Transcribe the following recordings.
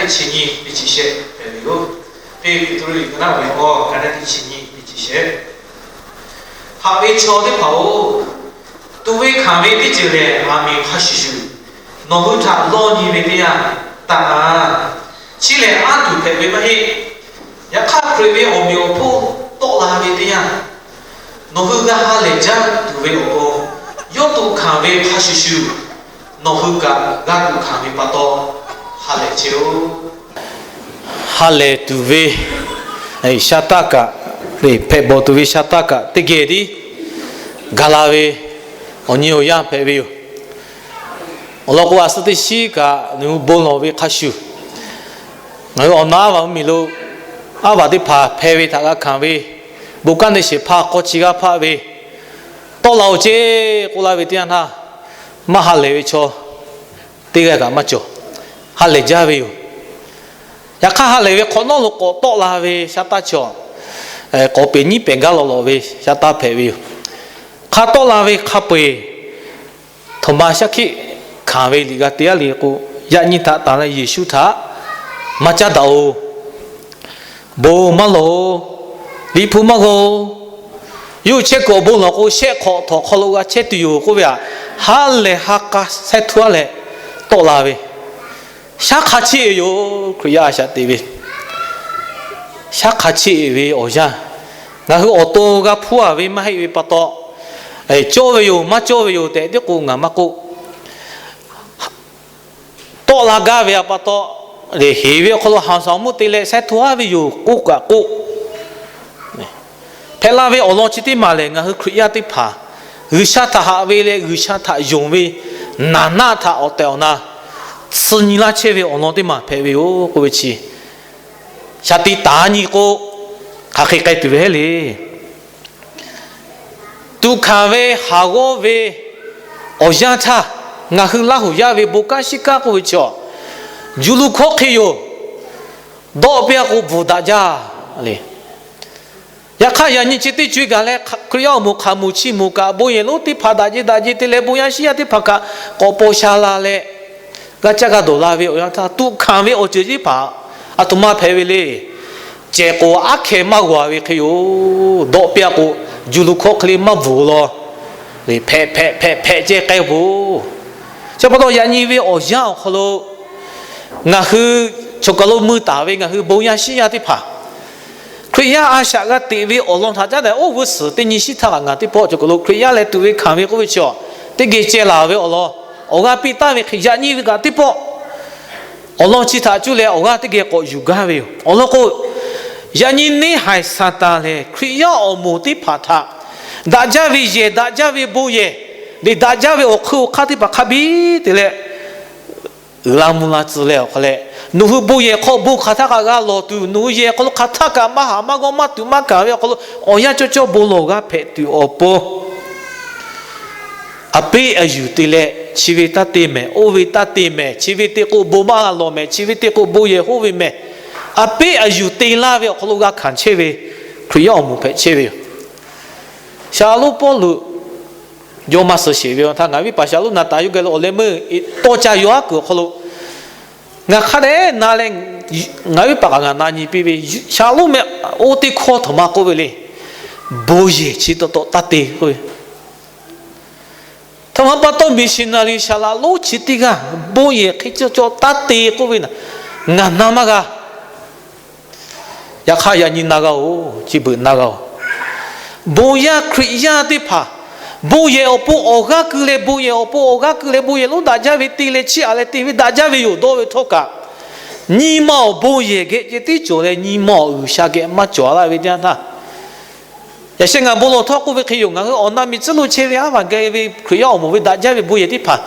chi nyi teˇ chi shehˆ hpehꞈ ve yoˬ. Teˇ Peˍtruˆ liꞈ ka naˆ ve awˬ ka naˆ teˇ chi nyi teˇ chi shehˆ. Haꞈ ve chaw teˇ hpaˍ-oˬ, tuꞈ ve hkanˍ ve teˇ ceuˬ lehˬ, aˬ miˍ hk'a shuˍ shuˍ nawˬ hui htaꞈ lawˇ nyi ve teˇ yanˇ taˍ a. Chi lehˬ, aˉ tuˬ hpehꞈ ve maˇ heˆ. Yaꞈ hk'aˇ, Hkriꞈ ve awˬ meꞈ awˬ hponˇ tawˆ la ve teˇ yanˇ, nawˬ hui g'a ha lehˬ jaˇ tuˬ ve awˬ pon, yawˇ tuꞈ hkanˍ ve hk'a shuˍ shuˍ nawˬ hui kaꞈ g'a tuꞈ hkanˍ ve pa taw ha lehˬ chehˇ-oˆ. Ha lehˬ tuˬ ve shaˉ taˇ kaꞈ, hpehꞈ bawˬ tuˬ ve shaˉ taˇ kaꞈ teˇ geh tiˉ gaˬ la ve awˬ nyi awˬ yanˇ hpehꞈ ve yoˬ. Awˬ lawn k'o, a suhˉ teˇ shiˉ kaꞈ nawˬ hui bon lawˬ ve hk'a shuˍ, ngaˬ hui awˬ na aˉ vaˬ mvuhˇ miˬ lo aˉ vaˬ teˇ hpaˍ hpeh ve htaꞈ g'a hkanˍ ve, bon kanˉ te shehˍ hpaˇ hk'aw chi g'aˇ hpaˆ ve, tawˆ la-oˬ ceˇ k'oˆ laˇ ve teˇ yanˇ htaˇ, maˇ ha lehˬ ve chaw teˇ g'aˇ kaꞈ maˇ cawˬ. Ha lehˬ jaˇ ve yoˬ. Yaꞈ hk'aˇ, ha lehˬ ve hk'awꞈ nawˉ lo k'awꞈ tawˆ la ve shaˉ taˇ chi, k'awꞈ peˬ nyiˉ pehˍ gaˇ lawꞈ lawꞈ ve shaˉ taˇ hpehꞈ ve yoˬ. Hk'a tawˆ la ve hk'a peu-eˬ, Htoꞈ ma shaˉ hkiˆ hkanˍ ve liꞈ g'a te-a le k'o, yaꞈ nyi htaꞈ tanˬ leh Yeˍsuˆ htaꞈ maˇ caˉ daꞈ-oˬ, bon maˇ lawˬ-oˬ, Liꞈ hpu maˇ g'aw-oˬ, yawˇ hui chehˇ kuiˬ awˬ bon lawˬ k'o, shehˆ hk'awꞈ htawnˍ hk'aw lo g'a chehˇ tuˬ yoˬ k'oˆ ve htaꞈ ha lehˬ ha k'a sehˉ htuˇ-a leh tawˆ la ve, shaˉ hk'a chiˇ ve yoˬ. Hkriꞈ yaˇ a shaꞈ teꞈ ve shaˉ hk'a chiˇ ve awˬ yanˇ, ngaˬ hui awˬ to g'a hpuˇ-a ve maˇ heˆ ve pa taw, cawˇ ve yoˬ, maˇ cawˇ ve yoˬ tehꞈ tiˉ k'o ngaˬ maˇ k'oˆ. Tawˆ la gaˇ ve pa taw, heˍ ve awˬ hk'aw lo haˍ saˍ mvuhˇ te leh sehˉ htuˇ-a ve yoˬ k'oˆ kaꞈ k'oˆ, hpehꞈ la ve awˬ lawn chi teˇ maˬ lehˬ, ngaˬ hui Hkriꞈ yaˇ teˇ hpaˍ G'uiˬsha htaꞈ haꞈ ve leh G'uiˬsha htaꞈ yonˍ ve naˍ naˆ htaꞈ awˬ tehˬ awˬ na tsuh nyi laˇ chehˇ ve awˬ lawn teˇ maˬ hpehꞈ ve yoˬ k'oˆ ve chi, shaˍ tiꞈ taˍ nyi k'o, hk'aˬ hk'e k'ai tuˬ ve heˆ le. Tuꞈ hkanˍ ve haˍ g'awˇ ve awˬ yanˇ htaˇ, ngaˬ hui Laˇ huˍ yaˇ ve bon kanˉ shiˉ kanˉ k'oˆ ve chi, juˇ lu hkawˉ hk'e yoˬ. Dawˆ piˇ-a k'o bvuhˬ daꞈ jaˇ le. Yaꞈ hk'aˇ, yaꞈ nyi chi teˇ co-e gaˬ leh, Hkriꞈ yaˇ awˬ moˍ hk'aˬ moˍ chi moˍ kaꞈ bon yehˬ lonˉ teˇ hpaˍ daꞈ jeˇ daꞈ jeˇ te leh bon yaˇ shiˉ yaˇ teˇ hpaˍ kaꞈ k'awꞈ paw sha la leh, g'a caˇ g'a dawˬ la ve awˬ yanˇ htaˇ, tuꞈ hkanˍ ve awˬ ceuˬ teˇ hpaˍ aˬ htoꞈ ma hpehꞈ ve le. Cehˬ k'o aˉ hkeh maˇ g'aw ve hk'e yoˬ. Dawˆ piˇ-a k'o, juˇ lu hkawˉ hk'e le maˇ bvuhˬ law. Hpehꞈ hpehꞈ hpehꞈ hpehꞈ ceh k'ai bvuhˬ. Chi pa taw, yaꞈ nyi ve awˬ yanˇ awˬ hk'aw lo ngaˬ hui choˬ kaˬ lo mui taˍ ve ngaˬ hui bon yaˇ shiˉ yaˇ teˇ hpaˍ, Hkriꞈ yaˇ a shaꞈ g'a teꞈ ve awˬ lawn htaꞈ caˉ daꞈ. Oˇ g'uˇ suhˍ teˇ nyi shiˉ htaˇ kaꞈ ngaˬ teˇ pawˆ choˬ kaˬ lo Hkriꞈ yaˇ leh tuꞈ ve hkanˍ ve k'oˆ ve chi, teˇ geh ceh laˬ ve awˬ lawn, awˬ g'aˇ piˇ taˍ ve hk'e yaꞈ nyi ve kaꞈ teˇ pawˆ awˬ lawn chi htaꞈ cuˇ leh awˬ g'aˇ teˇ geh k'awꞈ yuˬ gaˇ ve yoˬ. Awˬ lawn k'o, yaꞈ nyi neˇ haiˬ Saˍtanˍ lehˬ Hkriꞈ yaˇ awˬ moˍ teˇ hpaˍ htaꞈ daꞈ jaˇ ve yehˬ, daꞈ jaˇ ve bon yehˬ, leh daꞈ jaˇ ve awˬ hk'eun awˬ hk'aˇ teˇ hpaˍ hk'a biˇ te leh uiˍ la mvuh la tcuh leh awˬ hk'aw leh, nawˬ hui bon yehˬ hk'aw bon hk'aˬ htaˇ kaꞈ g'a lawˬ tuˬ, nawˬ hui yehˬ hk'aw lo hk'aˬ htaˇ kaꞈ maˇ haꞈ maˇ g'awˇ maˇ tuꞈ maˇ hkanˍ ve awˬ hk'aw lo awˬ yanˇ cawˇ cawˇ bon lawˬ g'a hpehꞈ tuˬ awˬ pon, a peˆ a yuˬ te leh chi ve taˇ te mehˍ, oˇ ve taˇ te mehˍ, chi ve te k'o bon maˇ g'a lawˬ mehˍ, chi ve te k'o bon yehˬ hoˆ ve mehˍ, a peˆ a yuˬ te laˇ ve awˬ hk'aw lo g'a hkanˍ chehˇ ve Hkriꞈ yaˇ awˬ moˍ hpehꞈ chehˇ ve yoˬ. Shaˍlonˍ Pawˇluꞈ yawˇ maˇ suh sheˍ ve awˬ htaˇ, ngaˬ viˉ paˍ Shaˍlonˍ naˍ taˍ yawˇ geh lo awˬ leh meuˇ tawˇ ca yaw aˉ kuiˬ awˬ hk'aw lo ngaˬ hk'a dehꞈ na leh, ngaˬ viˉ paˍ kaꞈ ngaˬ na nyi piˇ ve, Shaˍlonˍ meh oˇ teˇ hkawˇ htaꞈ maˇ k'oˆ ve le. Bon yehˬ chi taw taw taˇ te k'oˆ ve. Htaꞈ ma pa taw, missionary Shaˍlonˍ chi teˇ g'aˇ bon yehˬ hk'e cawˇ cawˇ taˇ te k'oˆ ve ngaˬ na maˇ g'a. Yaꞈ hk'aˇ, yaꞈ nyi na g'a-oˬ, chi beuꞈ na g'a-oˬ. Bon yaˇ Hkriꞈ yaˇ teˇ hpaˍ bon yehˬ awˬ pon awˬ g'aˇ keu leh, bon yehˬ awˬ pon awˬ g'aˇ keu leh, bon yehˬ lonˉ daꞈ jaˇ ve te leh, chiˇ aꞈ leh te ve daꞈ jaˇ ve yoˬ dawˇ ve htawˇ kaꞈ, nyi ma awˬ bon yehˬ geh ceh tiˉ cawˬ leh, nyi ma awˬ G'uiˬsha geh maˇ cawˬ laˇ ve teˇ yanˇ htaˇ, yaꞈ sheh ngaˬ bon lawˬ htawˇ k'oˆ ve hk'e yoˬ. Ngaˬ hui awˬ na miˬ tcuhˉ lo chehˇ ve aˉ vaˬ geh ve Hkriꞈ yaˇ awˬ moˍ ve daꞈ jaˇ ve bon yehˬ teˇ hpaˍ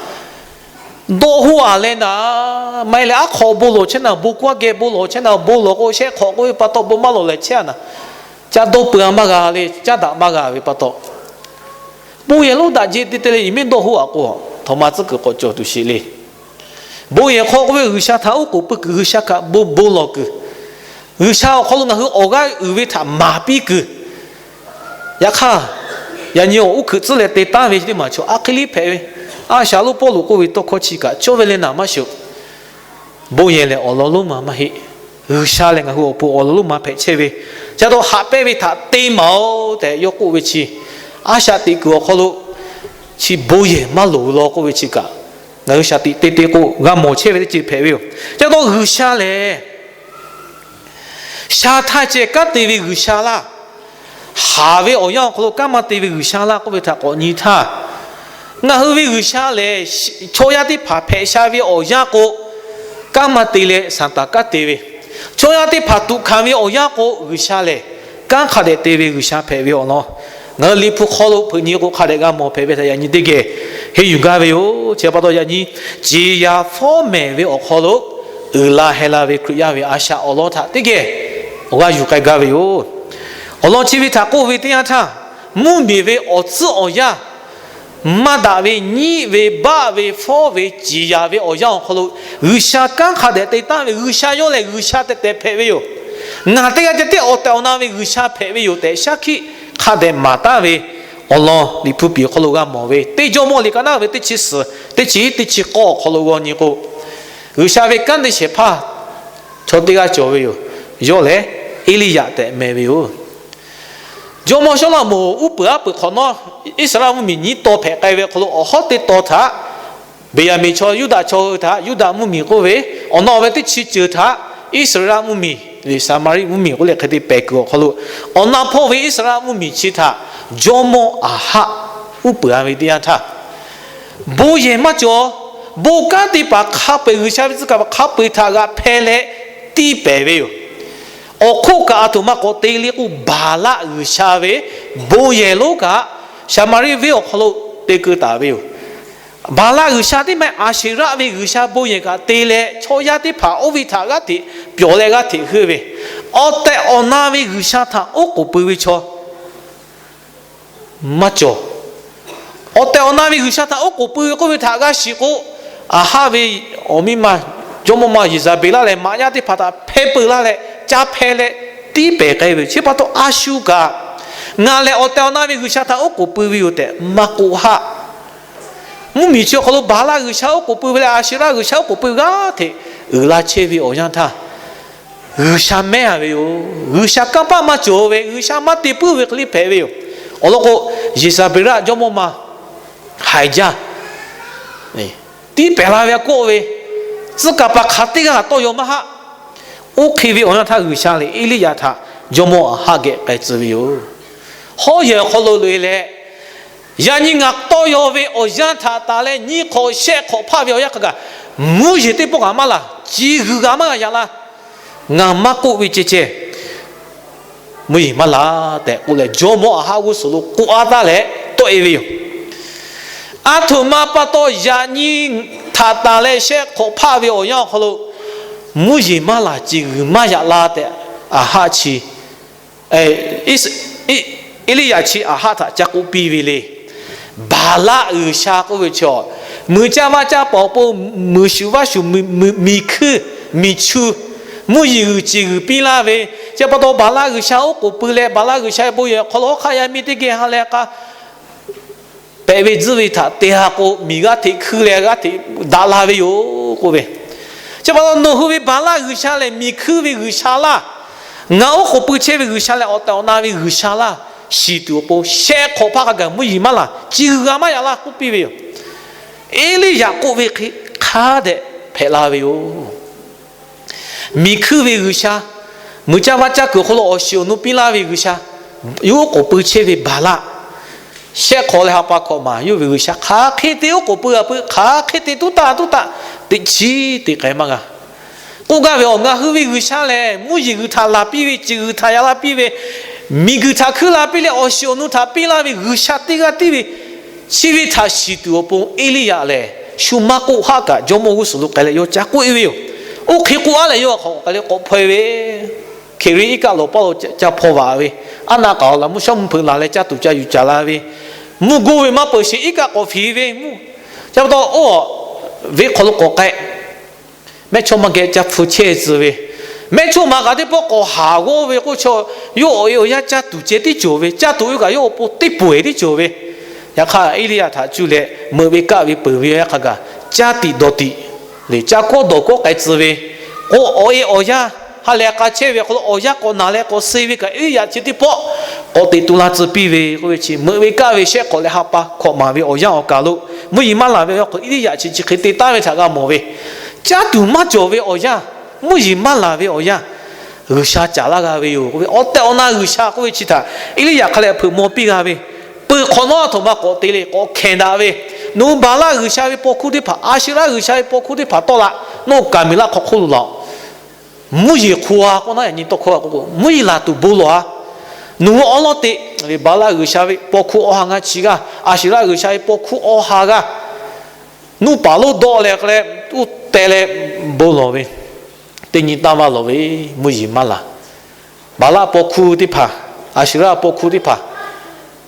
dawˇ hoˆ-a leh naˍ, maˇ heˆ leh aˉ hk'aw bon lawˬ chehˇ naˍ, bon kuˇ aˇ geh bon lawˬ chehˇ naˍ, bon lawˬ k'o shehˆ hk'awꞈ k'oˆ ve pa taw bon maˇ lawˬ leh chehˇ-a naˍ, caˇ dawˇ peuˬ-a maˇ g'a le, caˉ daꞈ maˇ g'a ve pa taw, bon yehˬ lonˉ daꞈ jeˇ te te leh iˉ mehˉ dawˇ hoˆ-a k'o, htaꞈ ma tcuhˉ kuiˬ k'awꞈ cawˬ tuˬ sheˍ le. Bon yehˬ hk'aw k'oˆ ve G'uiˬsha htaꞈ oˉ k'oˍ pui kuiˬ, G'uiˬsha kaꞈ bon lawˬ kuiˬ, G'uiˬsha awˬ hk'aw lo ngaˬ hui awˬ g'aˇ uiˍ ve htaꞈ maˍ piˇ kuiˬ, yaꞈ hk'aˇ, yaꞈ nyi awˬ uˉ hkuiꞈ tcuhˉ leh te taˉ ve teˇ maˬ chaw aˉ hk'e liˇ hpehꞈ ve. A, Shaˍlonˍ Pawˇluꞈ k'oˆ ve tawˇ hkawˇ chi kaꞈ cawˇ ve leh naˍ maˇ sheuꞈ. Bon yehˬ lehˬ awˬ lawn lonˉ ma maˇ heˆ. G'uiˬsha lehˬ ngaˬ hui awˬ pon awˬ lawn lonˉ ma hpehꞈ chehˇ ve. Chi pa taw haꞈ pehnˇ ve htaꞈ te maˍ-oˬ tehꞈ yawˇ k'oˆ ve chi, a shaꞈ teꞈ kuiˬ awˬ hk'aw lo chi bon yehˬ maˇ loˍ law k'oˆ ve chi kaꞈ, ngaˬ hui shaˍ tiꞈ te te k'o g'a mawˬ chehˇ ve teˇ ceuˬ hpehꞈ ve yoˬ. Chi pa taw G'uiˬsha lehˬ, sha htaˇ ceh kanˉ te ve G'uiˬsha laˇ, haˍ ve awˬ yanˇ awˬ hk'aw lo kanˉ maˇ te ve G'uiˬsha laˇ k'oˆ ve htaꞈ k'awꞈ nyi htaˇ, ngaˬ hui ve G'uiˬsha lehˬ, chaw yaˇ teˇ hpaˍ hpehꞈ sha ve awˬ yanˇ k'o, kanˉ maˇ te leh Saˍtanˍ kanˉ te ve, chaw yaˇ teˇ hpaˍ tuꞈ hkanˍ ve awˬ yanˇ k'o, G'uiˬsha lehˬ kanˉ hk'a dehꞈ te ve G'uiˬsha hpehꞈ ve awˬ lawn, ngaˬ hui Liꞈ hpu hk'aw lo hpeuꞈ nyi k'o hk'a dehꞈ g'a mawˬ hpehꞈ ve htaꞈ yaꞈ nyi teˇ geh henˇ yuˬ gaˇ ve yoˬ. Chi pa taw yaꞈ nyi ciˍ yaˍ fawˉ mehˍ ve awˬ hk'aw lo uiˍ la heh la ve Hkriꞈ yaˇ ve a shaꞈ awˬ lawn htaꞈ teˇ geh awˬ g'aˇ yuˬ k'ai gaˇ ve yoˬ. Awˬ lawn chi ve htaꞈ k'oˆ ve teˇ yanˇ htaˇ, mvuhˇmiˬ ve awˬ tcuhˉ awˬ yanˇ, maˇ daꞈ ve nyiˉ ve baˆ ve fawˉ ve ciˍ yaˍ ve awˬ yanˇ awˬ hk'aw lo, G'uiˬsha kanˉ hk'a dehꞈ te taˍ ve, G'uiˬsha yawˇ lehˬ G'uiˬsha tehꞈ tehꞈ hpehꞈ ve yoˬ. Ngaˬ teˇ g'aˇ ceh tiˉ awˬ tehˬ awˬ na ve G'uiˬsha hpehꞈ ve yoˬ tehꞈ shaˉ hkiˆ hk'a dehꞈ maˍ taˍ ve awˬ lawn Liꞈ hpu piˍ awˬ hk'aw lo g'a mawˬ ve, Teˇ Jawˇmawˇ liꞈ ka naˉ ve teˇ chi suhˍ teˇ chi teˇ chi k'awˇ awˬ hk'aw lo g'aw nyi k'o, G'uiˬsha ve kanˉ te shehˍ hpaˇ chaw teˇ g'aˇ cawˬ ve yoˬ. Yawˇ lehˬ Eˇliˇyaꞈ tehꞈ meh ve yoˬ. Jawˇmawˇ Sawˉlaꞈmonˍ uˉ peunˍ aˉ peunˍ hk'awꞈ nawˉ, Iˉsaˍreˍlaˆ mvuhˇmiˬ nyiˉ taw hpehꞈ k'ai ve hk'aw lo awˬ hawˉ teˇ taw htaꞈ Beˍyaˍmenˍ chaw, Yuˇdaꞈ chaw hui htaꞈ, Yuˇdaꞈ mvuhˇmiˬ k'oˆ ve, awˬ na ve teˇ chi ceuˬ htaꞈ Iˉsaˍreˍlaˆ mvuhˇmiˬ, Saˍmaˍriˆ mvuhˇmiˬ k'oˆ leh hk'e te pehˍ kuiˬ awˬ hk'aw lo, awˬ na hpawˇ ve Iˉsaˍreˍlaˆ mvuhˇmiˬ chi htaꞈ Jawˇmawˇ Aˍhaˆ uˉ peunˍ a ve teˇ yanˇ htaˇ, bon yehˬ maˇ cawˬ. Bon kanˉ te paˍ hk'a peu-eˬ, G'uiˬsha ve tcuh kaˍ paˍ hk'a peu-eˬ htaꞈ g'aꞈ hpehˇ leh tiˇ pehˍ ve yoˬ. Awˬ hk'oˆ kaꞈ a htoꞈ ma k'awꞈ te le k'o, Baˍlaˆ g'uiˬsha ve bon yehˬ lonˉ kaꞈ Saˍmaˍriˆ venˇ awˬ hk'aw lo te keu taˍ ve yoˬ. Baˍlaˆ g'uiˬsha teˇ maˇ Aˍsheˍraˆ ve g'uiˬsha bon yehˬ kaꞈ te leh, chaw yaˇ teˇ hpaˍ oˇ ve htaꞈ g'aˇ hteꞈ pyawˬ leh g'aˇ hteꞈ heuˆ ve, awˬ tehˬ awˬ na ve G'uiˬsha htaꞈ oˉ k'oˍ pui ve chaw maˇ cawˬ. Awˬ tehˬ awˬ na ve G'uiˬsha htaꞈ oˉ k'oˍ pui ve k'oˆ ve htaꞈ g'a shiˍ k'o, Aˍhaˆ ve awˬ miˇ ma, jawˇmawˇ ma Yeˍzaˍbeˍlaˆ lehˬ maꞈ yaˇ teˇ hpaˍ htaꞈ hpehˇ peu laˇ leh, ca hpehˇ leh tiˇ pehˍ k'ai ve yoˬ. Chi pa taw a shu kaꞈ, ngaˬ lehˬ awˬ tehˬ awˬ na ve G'uiˬsha htaꞈ oˉ k'oˍ pui ve yoˬ tehꞈ maˇ k'oˆ haˆ. Mvuhˇmiˬ chi awˬ hk'aw lo Baˍlaˆ g'uiˬsha oˉ k'oˍ pui ve leh, Aˍsheˍraˆ g'uiˬsha oˉ k'oˍ pui g'aˇ hteꞈ uiˍ la chehˇ ve awˬ yanˇ htaˇ, G'uiˬsha mehˉ a ve yoˬ. G'uiˬsha kanˇ paˆ maˇ cawˬ ve, G'uiˬsha maˇ te puiˉ ve hk'e le hpehꞈ ve yoˬ. Awˬ lawn k'o, Yeˍzaˍbeˍlaˆ jawˇmawˇ ma haiˬ jaˇ, tiˇ pehˍ la ve a kawˆ ve, tcuh kaˍ paˍ hk'aˬ teˇ g'aˇ tawˇ yaw maˇ haˆ. Oˇ hk'e ve awˬ yanˇ htaˇ G'uiˬsha lehˬ Eˇliˇyaꞈ htaꞈ jawˇmawˇ Aˍhaˆ geh k'ai tcuh ve yoˬ. Hawˉ yehˬ awˬ hk'aw lo loꞈ e leh, yaꞈ nyi ngaˬ tawˇ yaw ve awˬ yanˇ htaꞈ tanˬ leh nyiˇ hk'awꞈ shehˆ hk'awꞈ hpaˆ ve awˬ yanˇ hk'a gaˬ, mvuhˇ yeˬ teˇ pawˆ kaꞈ maˇ laˬ, ciˬ g'uiˬ g'a maˇ g'a yaꞈ la. Ngaˬ maˇ k'oˆ ve ceh ceh, mvuhˇ yeˬ maˇ laˬ tehꞈ k'oˆ leh, jawˇmawˇ Aˍhaˆ g'uˇ suhˍ lo k'oˆ a taˉ leh tawˆ e ve yoˬ. A htoꞈ ma pa taw yaꞈ nyi htaꞈ tanˬ leh shehˆ hk'awꞈ hpaˆ ve awˬ yanˇ awˬ hk'aw lo mvuhˇ yeˬ maˇ laˬ, ciˬ g'uiˬ maˇ yaꞈ la tehꞈ, Aˍhaˆ chi, Eˇliˇyaꞈ chi Aˍhaˆ htaꞈ ca k'oˆ piˇ ve le. Baˍlaˆ g'uiˬsha k'oˆ ve chaw, muiˬ caˇ vaˇ caˇ paˍ awˬ pon muiˬ shuˍ vaˇ shuˍ, miˬ hkuiˇ miˬ chu, mvuhˇ yeˬ g'uiˬ ciˬ g'uiˬ piˇ laˇ ve, chi pa taw Baˍlaˆ g'uiˬsha oˉ k'oˍ pui leh, Baˍlaˆ g'uiˬsha ve bon yehˬ awˬ hk'aw lo hawˉ hk'aˆ yaˇ miˇ teˇ geh ha leh k'a pehꞈ ve tzuhˇ ve htaꞈ te ha k'o, miˬ g'aˇ hteꞈ hkuiˇ leh g'aˇ hteꞈ daꞈ la ve yoˬ k'oˆ ve. Chi pa taw nawˬ hui ve Baˍlaˆ g'uiˬsha lehˬ miˬ hkuiˇ ve g'uiˬsha laˇ. Ngaˬ oˉ k'oˍ pui chehˇ ve G'uiˬsha lehˬ awˬ tehˬ awˬ na ve G'uiˬsha laˇ. Shiˍ tuˬ awˬ pon shehˆ hk'awꞈ hpaˆ hk'a gaˬ mvuhˇ yeˬ maˇ laˬ, ciˬ g'uiˬ g'a maˇ yaꞈ la k'oˆ piˇ ve yoˬ. Eˇliˇyaꞈ k'oˆ ve hk'e hk'a dehꞈ hpehꞈ la ve yoˬ. Miˬ hkuiˇ ve G'uiˬsha, muiˬ caˇ vaˇ caˇ kuiˬ awˬ hk'aw lo awˬ shiˍ awˬ nu piˇ laˇ ve G'uiˬsha, yawˇ oˉ k'oˍ pui chehˇ ve Baˍlaˆ, shehˆ hk'awꞈ leh ha pa hkawꞈ maˬ yawˇ ve G'uiˬsha hk'aˬ hk'e te oˉ k'oˍ pui g'a pui, hk'aˬ hk'e te tuˉ taˇ tuˉ taˇ, teꞈ chiˉ te k'ai maˇ g'a. K'oˆ gaˇ ve awˬ, ngaˬ hui ve G'uiˬsha lehˬ mvuhˇ yeˬ g'uiˬ htaꞈ laˬ piˇ ve, ciˬ g'uiˬ htaꞈ yaꞈ la piˇ ve, miˬ g'uiˬ htaꞈ hkuiˇ la piˇ leh awˬ shiˍ awˬ nu htaꞈ piˇ laˇ ve G'uiˬsha teˇ g'aˇ tiˉ ve, chi ve htaꞈ shiˍ tuˬ awˬ pon Eˇliˇyaꞈ lehˬ shu maˇ k'oˆ haˆ kaꞈ jawˇmawˇ g'uˇ suhˍ lo k'ai leh yawˇ ca k'oˆ e ve yoˬ. Oˇ hk'e k'oˆ a leh yawˇ hk'aˬ k'ai leh k'awꞈ hpaw e ve, Hkeˍriˆ iˉ kaˆ lawˬ paˇ lo ca hpaw vaꞈ ve, aˉ naˆ k'aoˍ laꞈ mvuhˇ shawˉ mvuhˇ hpeuꞈ laˬ leh caˇ tuˬ ca yuˬ caˍ la ve, mvuhˇ goˇ ve maˇ peuˬ sheˍ iˉ kaˆ k'awꞈ hpiˍ ve mvuhˇ, ca pa taw oˇ ve hk'aw lo k'awꞈ k'ai, mehˇchawˇma geh ca hpfuh chehˇ tcuh ve, mehˇchawˇma kaꞈ teˇ pawˆ k'awꞈ haˍ g'awˇ ve k'oˆ chaw, yawˇ awˬ e awˬ yanˇ caˇ tuˬ ceh tiˉ cawˬ ve, caˇ tuˬ ve kaꞈ yawˇ awˬ pon teˇ pawehˬ tiˉ cawˬ ve. Yaꞈ hk'aˇ Eˇliˇyaꞈ htaꞈ cuˇ leh meuꞈ ve kaˆ ve peuˬ ve yaˇ hk'a gaˬ caˇ tiꞈ dawˬ tiꞈ Ca kawˆ dawˬ kawˆ k'ai tcuh ve, k'o, awˬ e awˬ yanˇ ha lehˬ k'a chehˇ ve awˬ hk'aw lo awˬ yanˇ k'awꞈ naˬ leh k'awꞈ suh ve kaꞈ, Eˇliˇyaꞈ chi teˇ pawˆ k'awꞈ teꞈ tu la tcuh piˇ ve k'oˆ ve chi, meuꞈ ve kaˇ ve shehˆ hk'awꞈ leh ha pa hkawꞈ maˍ ve awˬ yanˇ awˬ kaˬ lo, mvuhˇ yeˬ maˇ laˬ ve awˬ yanˇ k'o, Eˇliˇyaꞈ chi chi hk'e te taˉ ve htaꞈ g'a mawˬ ve, caˇ tuˬ maˇ cawˬ ve awˬ yanˇ, mvuhˇ yeˬ maˇ laˬ ve awˬ yanˇ, G'uiˬsha caˍ laˇ g'a ve yoˬ k'oˆ ve, awˬ tehˬ awˬ na G'uiˬsha k'oˆ ve chi htaꞈ Eˇliˇyaꞈ hk'a leh hpeuꞈ maw piˇ g'a ve, peuˬ hk'awꞈ nawˉ a htoꞈ ma k'awꞈ te le, k'awꞈ hkehˍ daꞈ ve, nawˬ hui Baˍlaˆ g'uiˬsha ve paw hkuˇ teˇ hpaˍ, Aˍsheˍraˆ g'uiˬsha ve paw hkuˇ teˇ hpaˍ tawˆ la, nawˬ hui Kaˍmeˍlaˆ hk'aw hk'oˆ lo laˬ-oꞈ. Mvuhˇ yeˬ hk'o a k'oˆ naˉ yaꞈ nyi tawˇ hkawˇ a k'o, mvuhˇ yeˬ laˬ tuˬ bon lawˬ a. Nawˬ hui awˉ lawˉ te, Baˍlaˆ g'uiˬsha ve paw hkuˇ awˬ ha ngaˇ chi g'aˇ, Aˍsheˍraˆ g'uiˬsha ve paw hkuˇ awˬ ha g'aˇ, nuˇ paˍ lonˉ dawˆ leh k'ai leh, uˉ teh leh bon lawˬ ve, teˇ nyi taˇ maˇ lawˬ ve, mvuhˇ yeˬ maˇ laˬ. Baˍlaˆ paw hkuˇ teˇ hpaˍ, Aˍsheˍraˆ paw hkuˇ teˇ hpaˍ,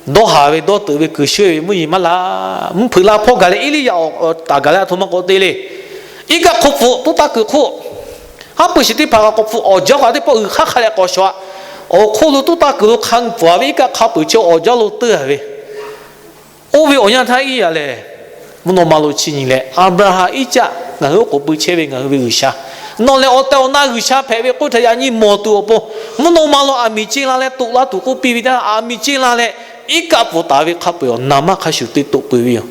dawˇ haˍ ve dawˇ teuꞈ ve kuiˬ shuˍ ve mvuhˇ yeˬ maˇ laˬ. Mvuhˇ hpeuꞈ la hpawˇ gaˬ leh Eˇliˇyaꞈ awˬ taˍ gaˬ leh a htoꞈ ma k'awꞈ te le. Iˉ kaˆ hk'oˆ hpfuhˆ tuˉ taˇ kuiˬ hk'oˆ, haˉ pui shiˍ teˇ hpaˍ k'a k'awꞈ hpfuhˆ awˬ jaˇ k'a teˇ pawˆ g'uiˬ hk'aˇ hk'a leh k'awꞈ shawˍ-a. Awˬ hk'oˆ lo tuˉ taˇ kuiˬ lo hk'a pfuhˍ ve iˉ kaˆ hk'a peuˬ chi awˬ jaˇ lo teuˇ a ve, oˇ ve awˬ yanˇ htaˇ Eˇliˇyaꞈ lehˬ, mvuhˇ naw ma lo chi nyi leh, Aˍbraˍhanˍ, Iˉcaˆ, ngaˬ hui oˉ k'oˍ pui chehˇ ve ngaˬ hui ve G'uiˬsha, nawˬ lehˬ awˬ tehˬ awˬ na G'uiˬsha hpehꞈ ve k'oˆ htaꞈ yaꞈ nyi mawˬ tuˬ awˬ pon, mvuhˇ naw ma lo aˬ miˍ ce la leh toꞈ la tuˬ k'oˆ piˇ ve teˇ yanˇ, aˬ miˍ ce la leh iˉ kaˆ pfuhˍ taˍ ve hk'a peu-eˬ awˬ naˍ manˇ hk'a shuˍ te toꞈ peuˬ ve yoˬ.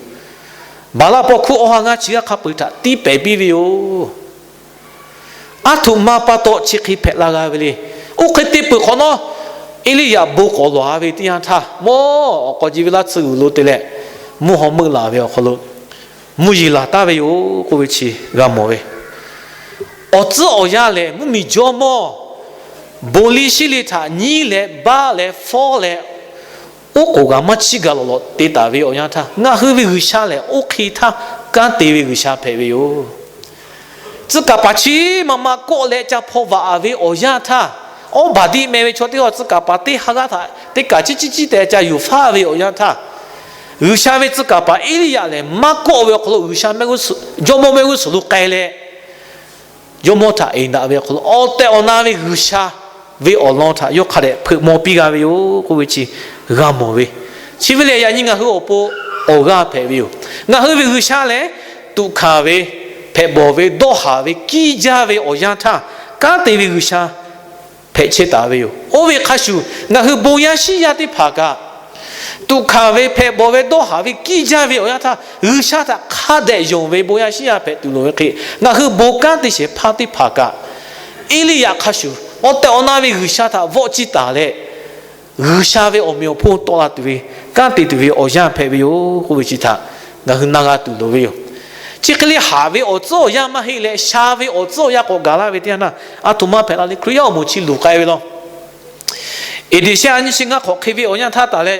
Baˍlaˆ paw hkuˇ awˬ ha ngaˇ chi g'aˇ hk'a peu-eˬ htaꞈ tiˇ pehˍ piˇ ve yoˬ. A htoꞈ ma pa taw chi hk'e hpehꞈ la g'a ve le. Oˇ hk'e te peuˬ hk'awꞈ nawˉ, Eˇliˇyaꞈ bon k'awꞈ lawˬ-a ve teˇ yanˇ htaˇ, mawˇ awˬ k'aw ji ve laˇ tsuhˇ g'uiˬ lo te leh, mvuhˇ haw meuˆ laˬ ve awˬ hk'aw lo mvuhˇ yeˬ laˬ taˍ ve yoˬ k'oˆ ve chi g'a mawˬ ve. Awˬ tcuhˉ awˬ yanˇ lehˬ, mvuhˇmiˬ jawˇmawˇ bon liˇ shiˉ liˇ htaꞈ nyiˉ leh baˆ leh fawˉ leh, oˉ k'oˍ g'a maˇ chiˇ gaˬ lawˬ lawˬ te taˍ ve awˬ yanˇ htaˇ, ngaˬ hui ve G'uiˬsha lehˬ oˇ hk'e htaˇ kanˉ te ve G'uiˬsha hpehꞈ ve yoˬ. Tcuh kaˍ paˍ chi ma ma kawˆ leh ca hpaw vaꞈ ve awˬ yanˇ htaˇ, awˉ baˬ diˆ meh ve chaw teˇ g'aˇ tcuh kaˍ paˍ teˇ ha g'aˇ htaꞈ teˇ kaˬ ciˉ ciˉ ciˉ tehꞈ ca yuˬ faˉ ve awˬ yanˇ htaˇ, G'uiˬsha ve tcuh kaˍ paˍ Eˇliˇyaꞈ lehˬ maˇ kawˆ ve awˬ hk'aw lo G'uiˬsha mehˆ g'uˇ suhˍ, jawˇmawˇ mehˆ g'uˇ suhˍ lo k'ai leh, jawˇmawˇ htaꞈ eˍ daꞈ ve awˬ hk'aw lo awˬ tehˬ awˬ na ve G'uiˬsha ve awˬ lawn htaꞈ yawˇ hk'a dehꞈ hpeuꞈ maw piˇ g'a ve yoˬ k'oˆ ve chi g'a mawˬ ve. Chi ve lehˬ, yaꞈ nyi ngaˬ hui awˬ pon awˬ g'aˇ hpehꞈ ve yoˬ. Ngaˬ hui ve G'uiˬsha lehˬ, tuꞈ hkanˍ ve, hpehꞈ bawˬ ve, dawˇ haˍ ve, kiˇ jaˇ ve awˬ yanˇ htaˇ, kanˉ te ve G'uiˬsha hpehꞈ chehˇ taˍ ve yoˬ. Oˇ ve hk'a shuˍ, ngaˬ hui bon yaˇ shiˉ yaˇ teˇ hpaˍ kaꞈ, tuꞈ hkanˍ ve, hpehꞈ bawˬ ve, dawˇ haˍ ve, kiˇ jaˇ ve awˬ yanˇ htaˇ, G'uiˬsha htaꞈ hk'a dehꞈ yonˍ ve bon yaˇ shiˉ yaˇ hpehꞈ tuˬ loˍ ve hk'e, ngaˬ hui bon kanˉ te shehˍ hpaˇ teˇ hpaˍ kaꞈ, Eˇliˇyaꞈ hk'a shuˍ awˬ tehˬ awˬ na ve G'uiˬsha htaꞈ vawˆ ciˇ taˍ leh, G'uiˬsha ve awˬ meꞈ awˬ hponˇ tawˆ la tuˬ ve, kanˉ te tuˬ ve awˬ yanˇ hpehꞈ ve yoˬ k'oˆ ve chi htaꞈ ngaˬ hui na g'a tuˬ loˍ ve yoˬ. Chi hk'e le haˍ ve awˬ tcuhˉ awˬ yanˇ maˇ heˆ leh, sha ve awˬ tcuhˉ awˬ yanˇ k'awꞈ gaˬ laˇ ve teˇ yanˇ htaˇ, a htoꞈ ma hpehꞈ la le, Hkriꞈ yaˇ awˬ moˍ chi luˬ k'ai ve law. Eˍdeˍ shehˆ a nyi chi ngaˇ hk'awꞈ hk'e ve awˬ yanˇ htaˇ taˍ leh,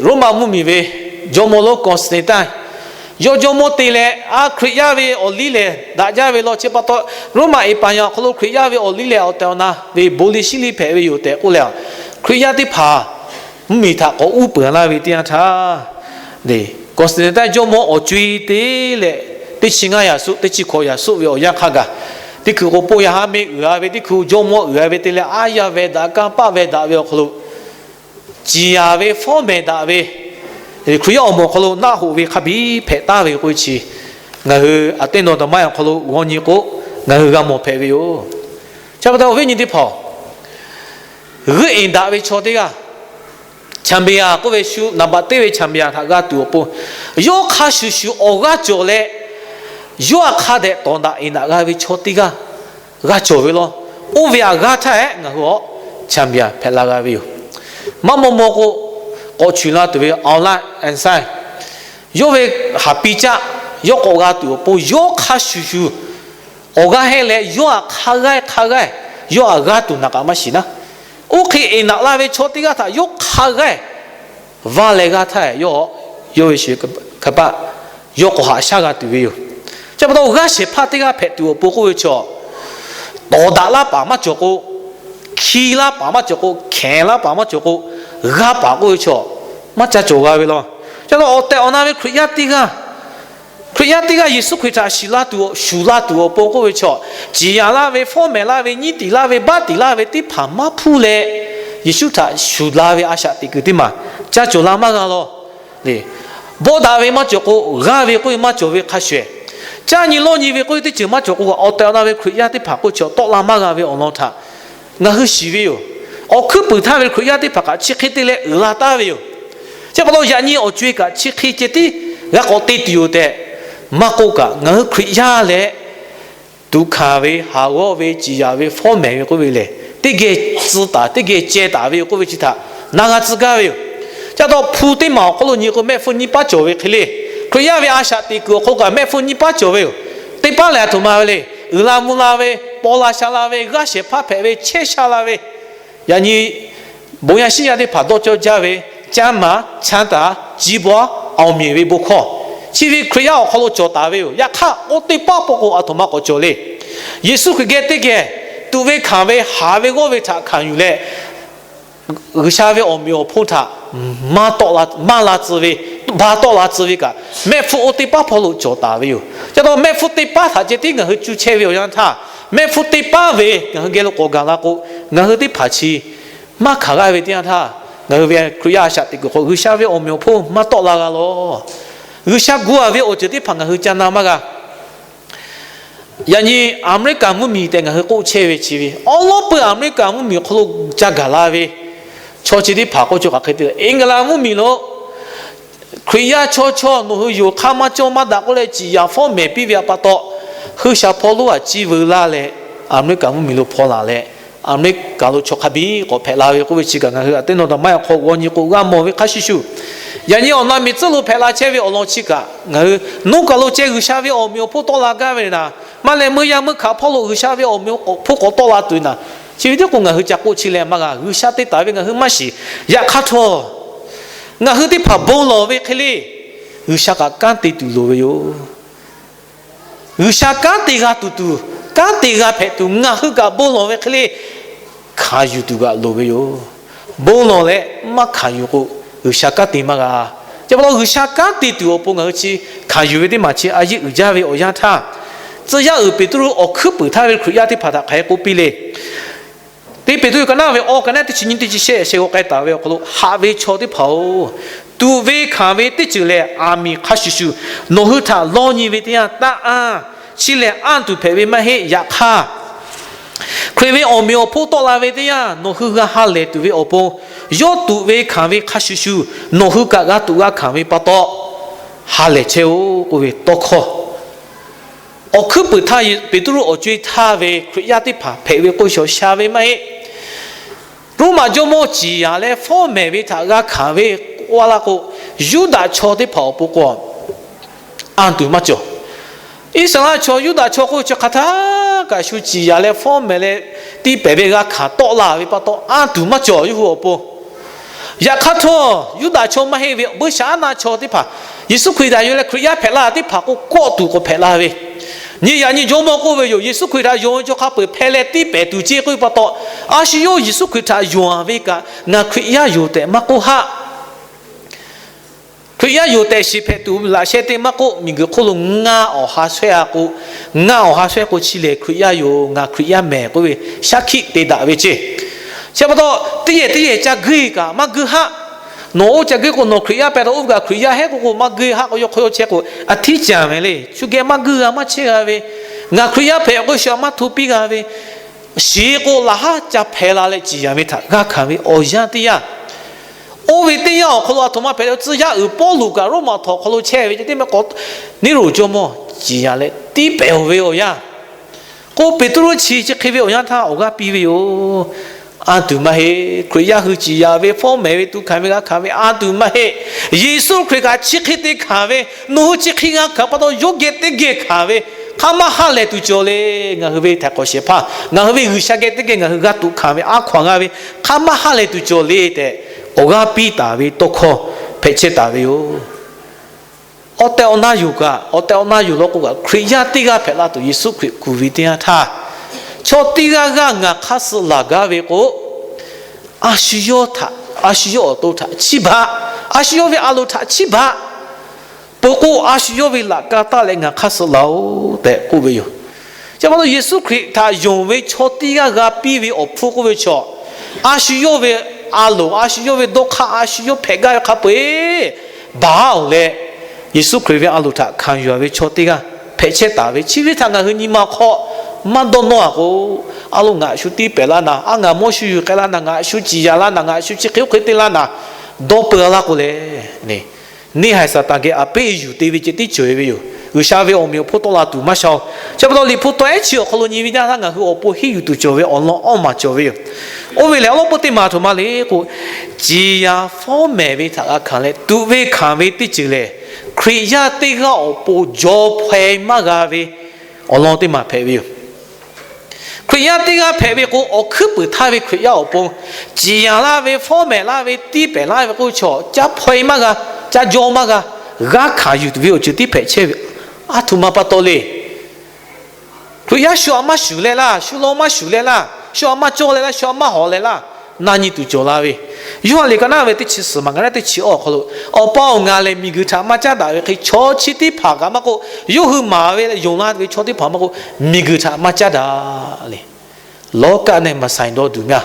Roˉmaꞈ mvuhˇmiˬ ve jawˇmawˇ lonˉ Constantine, yawˇ jawˇmawˇ te leh, a Hkriꞈ yaˇ ve awˬ liˇ lehˬ daꞈ jaˇ ve law. Chi pa taw, Roˉmaꞈ eˍpaˍ yaˇ awˬ hk'aw lo Hkriꞈ yaˇ ve awˬ liˇ lehˬ awˬ tehˬ awˬ na ve bon liˇ shiˉ liˇ hpehꞈ ve yoˬ tehꞈ k'oˆ leh, Hkriꞈ yaˇ teˇ hpaˍ mvuhˇmiˬ htaꞈ k'awꞈ uˉ peunˍ laˇ ve teˇ yanˇ htaˇ, Constantine jawˇmawˇ awˬ co-e te leh, teˇ chi ngaˇ yaꞈ suˆ, teˇ chi hkawꞈ yaꞈ suˆ ve awˬ yanˇ hk'a gaˬ, teˇ hkui k'o, ponˇ yaˇ haˉ mehˆ uiˍ-a ve, teˇ hkui jawˇmawˇ uiˍ-a ve te leh, aˉ yaˇ veh daꞈ, kanˇ paˆ veh daꞈ ve awˬ hk'aw lo, ciˍ yanˍ ve, fawˉ mehˍ daꞈ ve, Hkriꞈ yaˇ awˬ moˍ awˬ hk'aw lo naˆ hoꞈ ve hk'a biˇ hpehꞈ taˍ ve k'oˆ ve chi, ngaˬ hui a teˇ nawˬ taˍ maˇ awˬ hk'aw lo g'aw nyi k'o, ngaˬ hui g'a mawˬ hpehꞈ ve yoˬ. Chi pa taw awˬ viˉ nyi teˇ hpaˍ-oˬ, g'euˆ eˍ daꞈ ve chaw teˇ g'aˇ, แชมเปี้ยน k'oˆ ve shu naˍ baꞈ teˇ ve แชมเปี้ยน htaꞈ g'a tuˬ awˬ pon, yawˇ hk'a shuˍ shuˍ awˬ g'aˇ cawˬ leh, yawˇ htaꞈ hk'a dehꞈ tawˍ daꞈ eˍ daꞈ g'a ve chaw teˇ g'aˇ g'a cawˬ ve law. Oˇ ve aꞈ g'aˇ htaˇ ehˉ ngaˬ hui awˬ แชมเปี้ยน hpehꞈ la g'a ve yoˬ. Maˇ maw maw k'o, k'awꞈ chuˬ la tuˬ ve Albert Einstein, yawˇ ve haˍ piˇ caˆ yawˇ k'awꞈ g'a tuˬ awˬ pon, yawˇ hk'a shuˍ shuˍ awˬ g'aˇ heˆ leh, yawˇ aꞈ hk'a g'aˇ hk'a g'aˇ yawˇ aꞈ g'a tuˬ naˍ k'aꞈ maˇ shiˍ naˉ. Oˇ hk'e eˍ daꞈ la ve chaw teˇ g'aˇ htaꞈ yawˇ hk'a g'aˇ vaˇ leh g'aˇ htaˇ, yawˇ ve shu hk'a paˆ yawˇ k'awꞈ haꞈ shaˉ g'a tuˬ ve yoˬ. Chi pa taw g'aˇ shehˍ hpaˇ teˇ g'aˇ hpehꞈ tuˬ awˬ pon k'oˆ ve chaw, tawˍ daꞈ laˇ paˍ maˇ cawˬ k'o, hki laˇ paˍ maˇ cawˬ k'o, hkehˍ laˇ paˍ maˇ cawˬ k'o, g'a paˍ k'oˆ ve chaw maˇ caˇ cawˬ g'a ve law. Chi pa taw awˬ tehˬ awˬ na ve Hkriꞈ yaˇ teˇ g'aˇ, Hkriꞈ yaˇ teˇ g'aˇ Yeˍsuˆ Hkriꞈ htaꞈ shiˍ la tuˬ, shuˍ la tuˬ awˬ pon k'oˆ ve chaw, ciˍ yanˍ laˇ ve, fawˉ mehˍ laˇ ve, nyiˉ tiˍ laˇ ve, baˆ tiˍ laˇ ve teˇ hpaˍ maˇ hpuˇ leh, Yeˍsuˆ htaꞈ shuˍ la ve a shaꞈ teꞈ kuiˬ teˇ maˬ caˇ cawˬ la maˇ g'a law. Bawˆ daꞈ ve maˇ cawˬ k'o, g'aˇ ve k'oˆ ve maˇ cawˬ ve hk'a shuˍ, Caˇ nyi lawˇ nyi ve k'oˆ ve teˇ ceuˬ maˇ cawˬ k'o kaꞈ, awˬ tehˬ awˬ na ve Hkriꞈ yaˇ teˇ hpaˍ k'oˆ chi tawˆ la maˇ g'a ve awˬ lawn htaꞈ ngaˬ hui shiˍ ve yoˬ. Awˬ hkuiˉ puiˍ htaˇ ve Hkriꞈ yaˇ teˇ hpaˍ kaꞈ chi hk'e te leh uiˍ la taˍ ve yoˬ. Chi pa taw yaꞈ nyi awˬ co-e kaꞈ chi hk'e ceh tiˉ g'a k'awꞈ te tuˬ yoˬ tehꞈ maˇ k'oˆ kaꞈ, ngaˬ hui Hkriꞈ yaˇ leh tuꞈ hkanˍ ve, haˍ g'awˇ ve, ciˍ yanˍ ve, fawˉ mehˍ ve k'oˆ ve lehˬ, teˇ geh tcuh taˍ, teˇ geh ceh taˍ ve yoˬ k'oˆ ve chi htaꞈ na g'a tcuh gaˇ ve yoˬ. Chi pa taw hpu teˇ maˬ awˬ hk'aw lo nyi k'o, mehˆ hpfuhˇ nyiˇ paˉ cawˬ ve hk'e le. Hkriꞈ yaˇ ve a shaꞈ teꞈ kuiˬ awˬ hk'aw lo kaꞈ mehˆ hpfuhˇ nyiˇ paˉ cawˬ ve yoˬ. Teˇ paˉ lehˬ aˬ htoꞈ ma ve le. Uiˍ la mvuh la ve, paw la sha la ve, g'aˇ shehˍ hpaˇ hpehꞈ ve, chehˇ sha la ve, yaꞈ nyi bon yaˇ shiˉ yaˇ teˇ hpaˍ dawˇ cawˇ jaˇ ve, caˇ maˍ, chanˇ taˍ, ciˉ bawˇ, awˬ meꞈ ve bon hkawˇ, chi ve Hkriꞈ yaˇ awˬ hk'aw lo cawˬ taˍ ve yoˬ. Yaꞈ hk'aˇ, oˇ teˇ paˉ paw k'o aˬ htoꞈ ma k'awꞈ cawˬ le. Yeˍsuˆ Hkriꞈ geh teˇ geh tuꞈ ve hkanˍ ve, haˍ ve g'awˇ ve htaꞈ hkanˍ yuˬ leh, G'uiˬsha ve awˬ meꞈ awˬ hponˇ htaꞈ maˇ la tcuh ve, ba tawˆ la tcuh ve kaꞈ, mehˆ hpfuhˇ oˇ teˇ paˉ hpawˇ lo cawˬ taˍ ve yoˬ. Chi pa taw mehˆ hpfuhˇ teˇ paˉ htaꞈ ceh tiˉ ngaˬ hui cuˇ chehˇ ve awˬ yanˇ htaˇ, mehˆ hpfuhˇ teˇ paˉ ve ngaˬ hui geh lo k'awꞈ gaˬ la k'o, ngaˬ hui teˇ hpaˍ chi maˇ hkanˍ g'aˇ ve teˇ yanˇ htaˇ, ngaˬ hui ve Hkriꞈ yaˇ a shaꞈ teꞈ kuiˬ hk'aw G'uiˬsha ve awˬ meꞈ awˬ hponˇ maˇ tawˆ la g'a lawˬ. G'uiˬsha gu-a ve awˬ ceuˬ teˇ hpaˍ ngaˬ hui ca na maˇ g'a. Yaꞈ nyi Aˍmeˍriˆkaˍ mvuhˇmiˬ tehꞈ ngaˬ hui k'oˆ chehˇ ve chi ve, awˉ lawˉ peuˬ Aˍmeˍriˆkaˍ mvuhˇmiˬ awˬ hk'aw lo ca gaˬ la ve chaw chi teˇ hpaˍ k'oˆ cawˬ hk'aˬ hk'e te leh, England mvuhˇmiˬ lo Hkriꞈ yaˇ chaw chaw nawˬ hui yonˍ hk'aˇ maˇ cawˇ maˇ daꞈ k'oˆ leh ciˍ yanˍ fawˉ mehˍ piˇ ve pa taw, hui shaˍ hpawˇ lonˉ aꞈ ciˇ veu laˇ leh, Aˍmeˍriˆkaˍ mvuhˇmiˬ lo hpaw laˬ leh, Aˍmeˍriˆkaˍ lo chaw hk'a biˇ k'awꞈ hpehꞈ la ve k'oˆ ve chi kaꞈ ngaˬ hui aꞈ teˇ nawˬ taˍ maˇ yaꞈ hk'aw g'aw nyi k'o g'a mawˬ ve hk'a shuˍ shuˍ, yaꞈ nyi awˬ na miˬ tcuhˉ lo hpehꞈ la chehˇ ve awˬ lawn chi kaꞈ ngaˬ hui nuˇ kaˬ lo ceh G'uiˬsha ve awˬ meꞈ awˬ hponˇ tawˆ la gaˇ ve naˍ, maˇ leh meuˇ yaˇ meuˇ hkaꞈ hpawˇ lo G'uiˬsha ve awˬ meꞈ awˬ hponˇ k'awꞈ tawˆ la tuˬ naˍ, chi ve tiˉ k'o ngaˬ hui ca k'oˆ chi leh maˇ g'a. G'uiˬsha te taˍ ve ngaˬ hui maˇ shiˍ. Yaꞈ hk'aˇ htawˇ, ngaˬ hui teˇ hpaˍ bon lawˬ ve hk'e le, G'uiˬsha kaꞈ kanˉ te tuˬ loˍ ve yoˬ. G'uiˬsha kanˉ te g'a tuˬ tuˬ, kanˉ te g'a hpehꞈ tuˬ ngaˬ hui kaꞈ bon lawˬ ve hk'e le, hkanˍ yuˬ tuˬ g'aꞈ loˍ ve yoˬ. Bon lawˬ leh maˇ hkanˍ yuˬ k'o, G'uiˬsha kanˉ te maˇ g'a. Chi pa taw G'uiˬsha kanˉ te tuˬ awˬ pon ngaˬ hui chi hkanˍ yuˬ ve teˇ maˬ chi a yeˇ uiˍ jaˇ ve awˬ yanˇ htaˇ, tcuh yaˇ uiˍ Peˍtruˆ awˬ hkuiˉ puiˍ htaˇ ve Hkriꞈ yaˇ teˇ hpaˍ htaꞈ hk'aˬ hk'e k'oˆ piˇ le. Teˇ Peˍtruˆ ka naˉ ve awˬ ka naˉ teˇ chi nyiˇ teˇ chi shehˆ shehˆ g'aw k'ai taˍ ve awˬ hk'aw lo, haꞈ ve chaw teˇ hpaˍ-oˬ, tuꞈ ve hkanˍ ve teˇ ceuˬ lehˬ aˬ miˍ hk'a shuˍ shuˍ nawˬ hui htaꞈ lawˇ nyi ve teˇ yanˇ taˇ anˇ. Chi lehˬ anˇ tuˬ hpehꞈ ve maˇ heˆ. Yaꞈ hk'aˇ, Hkriꞈ ve awˬ meꞈ awˬ hponˇ tawˆ la ve teˇ yanˇ nawˬ hui g'a ha lehˬ tuˬ ve awˬ pon, yawˇ tuꞈ ve hkanˍ ve hk'a shuˍ shuˍ nawˬ hui kaꞈ g'a tuꞈ g'a hkanˍ ve pa taw, ha lehˬ chehˇ-oˆ k'oˆ ve tawˇ hkawˇ. Awˬ hkuiˉ puiˍ htaˇ Peˍtruˆ awˬ co-e htaˇ ve Hkriꞈ yaˇ teˇ hpaˍ hpehꞈ ve k'o shawˍ sha ve maˇ heˆ. Roˉmaꞈ jawˇmawˇ ciˍ yanˍ leh fawˉ mehˍ ve htaꞈ g'a hkanˍ ve k'oˆ laˇ k'o, Yuˇdaꞈ chaw teˇ hpaˍ awˬ pon k'o, anˇ tuˬ maˇ cawˬ. Iˉsaˍreˍlaˆ chaw Yuˇdaꞈ chaw k'oˆ ve chi hk'aˬ htaˇ kaꞈ shu ciˍ yanˍ leh fawˉ mehˍ leh tiˇ pehˍ ve g'a hkanˍ tawˆ la ve pa taw, anˇ tuˬ maˇ cawˬ yawˇ hui awˬ pon. Yaꞈ hk'aˇ htawˇ, Yuˇdaꞈ chaw maˇ heˆ ve buiˇshaˆaˉnaˆ chaw teˇ hpaˍ, Yeˍsuˆ Hkriꞈ htaꞈ yonˍ leh Hkriꞈ yaˇ hpehꞈ la teˇ hpaˍ k'o, kawˆ tuˬ k'awꞈ hpehꞈ la ve. Nyi yaꞈ nyi jawˇmawˇ k'oˆ ve yoˬ, Yeˍsuˆ Hkriꞈ htaꞈ yonˍ ve chaw hk'a peu-eˬ hpehꞈ leh tiˇ pehˍ tuˬ ceˇ k'oˆ ve pa taw, a shu yawˇ Yeˍsuˆ Hkriꞈ htaꞈ yonˍ-a ve kaꞈ ngaˬ Hkriꞈ yaˇ yoˬ tehꞈ maˇ k'oˆ haˆ. Hkriꞈ yaˇ yoˬ tehꞈ shiˍ hpehꞈ tuˬ laꞈ sheh te maˇ k'oˆ, miˬguiˬ hk'oˆ lo ngaˇ awˬ ha shawehˇ-a k'o, ngaˇ awˬ ha shawehˇ k'o chi lehˬ Hkriꞈ yaˇ yoˬ, ngaˬ Hkriꞈ yaˇ mehˍ k'oˆ ve shaˉ hkiˆ te daꞈ ve ceˇ. Chi pa taw, teˇ yehˬ teˇ yehˬ ca guiˇ kaꞈ maˇ guiˇ haˆ. Nawˬ oˇ ca guiˇ k'o nawˬ Hkriꞈ yaˇ pehꞈ taw oˇ ve kaꞈ Hkriꞈ yaˇ hehˉ k'oˆ k'o maˇ guiˇ haˆ k'o, yawˇ hk'aw yawˇ chehˇ k'o a htiˉ caˍ mehˍ le. Shu geh maˇ guiˇ g'a maˇ chehˇ g'a ve, ngaˬ Hkriꞈ yaˇ hpehꞈ k'o shu maˇ hto piˇ g'a ve, shiˍ k'o laꞈ haˉ ca hpehꞈ la leh ciˍ yanˍ ve htaꞈ g'a hkanˍ ve awˬ yanˇ teˇ yanˇ, oˇ ve teˇ yanˇ awˬ hk'aw lo aˬ htoꞈ ma hpehꞈ le, tcuh yaˇ uiˍ Pawˇluꞈ kaꞈ Roˉmaꞈ htawnˍ awˬ hk'aw lo chehˇ ve ceˇ teˇ maˇ k'awꞈ, Neˇroˍ jawˇmawˇ ciˍ yanˍ leh tiˇ pehˍ-oˬ ve awˬ yanˇ k'o, Peˍtruˆ chi chi hk'e ve awˬ yanˇ htaˇ awˬ g'aˇ piˇ ve yoˬ. Anˇ tuˬ maˇ heˆ. Hkriꞈ yaˇ hui ciˍ yanˍ ve, fawˉ mehˍ ve, tuꞈ hkanˍ ve, g'a hkanˍ ve anˇ tuˬ maˇ heˆ. Yeˍsuˆ Hkriꞈ kaꞈ chi hk'e te hkanˍ ve, nawˬ hui chi hk'e g'a hkanˍ pa taw yawˇ geh teˇ geh hkanˍ ve, hk'aˇ maˇ ha lehˬ tuˬ cawˬ le. Ngaˬ hui ve htaiˍ hk'awꞈ shehˍ hpaˇ, ngaˬ hui ve G'uiˬsha geh teˇ geh ngaˬ hui g'a tuꞈ hkanˍ ve, a hkaw-anˬ g'a ve, hk'aˇ maˇ ha lehˬ tuˬ cawˬ le tehꞈ, awˬ g'aˇ piˇ taˍ ve tawˇ hkawˇ hpehꞈ chehˇ taˍ ve yoˬ. Awˬ tehˬ awˬ na yoˬ kaꞈ, awˬ tehˬ awˬ na yoˬ law k'o kaꞈ, Hkriꞈ yaˇ teˇ g'aˇ hpehꞈ la tuˬ Yeˍsuˆ Hkriꞈ kuˬ ve teˇ yanˇ htaˇ, chaw teˇ g'aˇ g'aˇ ngaˬ hk'aˇ suh laˬ gaˇ ve k'o, a shu yawˇ htaꞈ, a shu yawˇ awˬ to htaꞈ chiˇ baˬ, a shu yawˇ ve a loˍ htaꞈ chiˇ baˬ. Peuˬ k'o, a shu yawˇ ve laꞈ ka taˇ leh ngaˬ hk'aˇ suh laˬ-oˬ tehꞈ k'oˆ ve yoˬ. Chi pa taw Yeˍsuˆ Hkriꞈ htaꞈ yonˍ ve chaw teˇ g'aˇ g'a piˇ ve awˬ hpfuhˇ k'oˆ ve chaw, a shu yawˇ ve a loˍ, a shu yawˇ ve dawˇ hk'aˇ, a shu yawˇ hpehꞈ gaˇ ve hk'a peu-eˬ baˬ-oˬ leh, Yeˍsuˆ Hkriꞈ ve a loˍ htaꞈ hkanˍ yuˬ-a ve chaw teˇ g'aˇ hpehꞈ chehˇ taˍ ve. Chi ve htaꞈ ngaˬ hui nyi ma hk'aw maˇ dawˇ nawˇ-a k'o, a lo ngaˬ shu tiˇ pehˍ laˇ naˍ, a ngaˬ mawˇ shu yuˬ k'ai laˇ naˍ, ngaˬ shu ciˍ yanˍ laˇ naˍ, ngaˬ shu chi hk'e oˇ hk'e te laˇ naˍ, dawˇ peu-a laˇ k'o leh, neˇ haiˬ Saˍtanˍ geh a peˆ yuˬ te ve ceh tiˉ cawˬ-e ve yoˬ. G'uiˬsha ve awˬ meꞈ awˬ hponˇ tawˆ la tuˬ maˇ sha-oˬ. Chi pa taw Liꞈ hpu tawˇ ehˉ chi awˬ hk'aw lo nyi ve yaˇ htaˇ ngaˬ hui awˬ pon henˇ yuˬ tuˬ cawˬ ve awˬ lawn awˇ maˬ cawˬ ve yoˬ. Oˇ ve lehˬ, awˬ lawn peuˇ teˇ maˬ htoꞈ ma le k'o, ciˍ yanˍ fawˉ mehˍ ve htaꞈ g'a hkanˍ leh tuꞈ ve hkanˍ ve teˇ ceuˬ lehˬ, Hkriꞈ yaˇ teˇ g'aˇ awˬ pon jaw hpaw-e maˇ g'a ve awˬ lawn teˇ maˬ hpehꞈ ve yoˬ. Hkriꞈ yaˇ teˇ g'aˇ hpehꞈ ve k'o, awˬ hkuiˉ puiˍ htaˇ ve Hkriꞈ yaˇ awˬ pon ciˍ yanˍ laˇ ve, fawˉ mehˍ laˇ ve, tiˇ pehˍ laˇ ve k'oˆ ve chaw, ca hpaw-e maˇ g'a, ca jaw maˇ g'a, g'a hkanˍ yuˬ tuˬ ve awˬ ceuˬ tiˉ hpehꞈ chehˇ ve. A htoꞈ ma pa taw le. Hkriꞈ yaˇ shu aꞈ maˇ shuˍ leh laˇ, shu law maˇ shuˍ leh laˇ, shu aꞈ maˇ cawˇ leh laˇ, shu aꞈ maˇ hawˍ leh laˇ, na nyi tuˬ cawˬ la ve. Yoˇhanˬ liꞈ ka naˉ ve teˇ chi suhˍ maˬ ka naˉ teˇ chi awˬ hk'aw lo, Awˬ pa awˬ, ngaˬ lehˬ miˬguiˬ htaꞈ maˇ caˉ daꞈ ve hk'e, chaw chi teˇ hpaˍ kaꞈ maˇ k'oˆ, yawˇ hui maˍ ve leh yonˍ la ve chaw teˇ hpaˍ maˇ k'oˆ, miˬguiˬ htaꞈ maˇ caˉ daꞈ le. လောကနဲ့ မဆိုင်သောသူများ.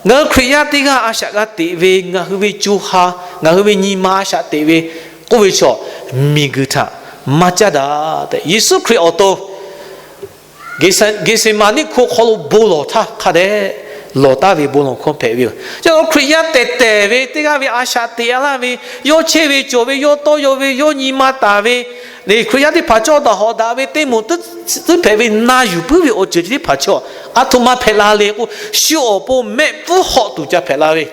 Ngaˬ hui Hkriꞈ yaˇ teˇ g'aˇ a shaꞈ g'a teꞈ ve ngaˬ hui ve co ha, ngaˬ hui ve nyi ma a shaꞈ teꞈ ve k'oˆ ve chaw, miˬguiˬ htaꞈ maˇ caˉ daꞈ tehꞈ, Yeˍsuˆ Hkriꞈ awˬ to Geˍseˍmaˍniˆ hko hk'aw lo bon lawˬ htaˇ hk'a dehꞈ lawˬ taˍ ve bon lawˬ hkawˇ hpehꞈ ve yoˬ. Chi Hkriꞈ yaˇ tehˬ tehˬ ve teˇ g'aˇ ve a shaꞈ teꞈ-a laˇ ve, yawˇ chehˇ ve cawˬ ve, yawˇ tawˇ yaw ve, yawˇ nyi ma taˍ ve, Hkriꞈ yaˇ teˇ hpaˍ cawˇ daꞈ hawꞈ daꞈ ve teˇ moˍ teˇ hpehꞈ ve na yuˬ puiˉ ve awˬ ceuˬ chi teˇ hpaˍ chaw, a htoꞈ ma hpehꞈ la le k'o, shu awˬ pon mehˆ pfuhˇ hawꞈ tuˬ ca hpehꞈ la ve.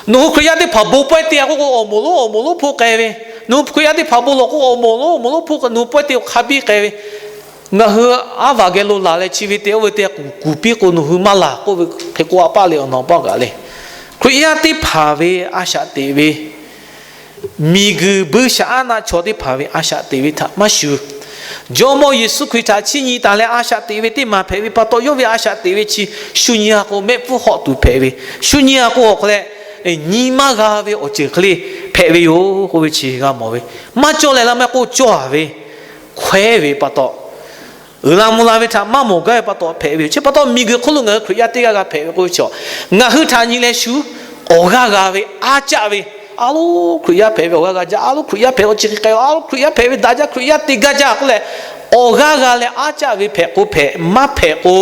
Nawˬ hui Hkriꞈ yaˇ teˇ hpaˍ bon pawehˇ te-a k'oˆ k'o, awˬ moˍ lonˉ awˬ moˍ lonˉ hpoˆ k'ai ve. Nawˬ hui Hkriꞈ yaˇ teˇ hpaˍ bon lawˬ k'o, awˬ moˍ lonˉ awˬ moˍ lonˉ hpoˆ k'ai, nawˬ hui pawehˇ te-o hk'a biˇ k'ai ve. Ngaˬ hui aˉ vaˬ geh lo laˬ leh chi ve te oˇ ve te kuˬ kuˬ piˇ k'o, nawˬ hui maˇ laˬ k'oˆ ve hk'e k'oˆ-a paˆ le awˬ nawˬ paˆ kaꞈ le. Hkriꞈ yaˇ teˇ hpaˍ ve a shaꞈ teꞈ ve, miˬguiˬ buiˇshaˆaˉnaˆ chaw teˇ hpaˍ ve a shaꞈ teꞈ ve htaꞈ maˇ shuˍ. Jawˇmawˇ Yeˍsuˆ Hkriꞈ htaꞈ chiˇ nyi taˍ leh a shaꞈ teꞈ ve teˇ maˬ hpehꞈ ve pa taw, yawˇ ve a shaꞈ teꞈ ve chi shu nyi-a k'o, mehˆ pfuhˇ hawꞈ tuˬ hpehꞈ ve, shu nyi-a k'o awˬ hk'aw leh nyi maˇ g'a ve awˬ ceuˬ hk'e le hpehꞈ ve yoˬ k'oˆ ve chi g'a mawˬ ve. Maˇ cawˇ leh laˇ maˇ k'oˆ, cawˇ-a ve, hkawehˉ ve pa taw, uiˍ la mvuh la ve htaꞈ maˇ mawˬ gaˇ ve pa taw hpehꞈ ve yoˬ. Chi pa taw miˬguiˬ hk'oˆ lo ngaˬ hui Hkriꞈ yaˇ teˇ g'aˇ g'a hpehꞈ ve k'oˆ ve chaw, ngaˬ hui htaꞈ nyi leh shu awˬ g'aˇ g'a ve aˉ caˆ ve, a loˉ Hkriꞈ yaˇ hpehꞈ ve awˬ g'aˇ g'a jaˇ, a loˉ Hkriꞈ yaˇ hpehꞈ awˬ chi hk'e k'ai, a loˉ Hkriꞈ yaˇ hpehꞈ ve daꞈ jaˇ, Hkriꞈ yaˇ te gaˇ jaˇ k'oˆ leh, awˬ g'aˇ g'a leh aˉ caˆ ve hpehꞈ k'o hpehꞈ, maˇ hpehꞈ k'o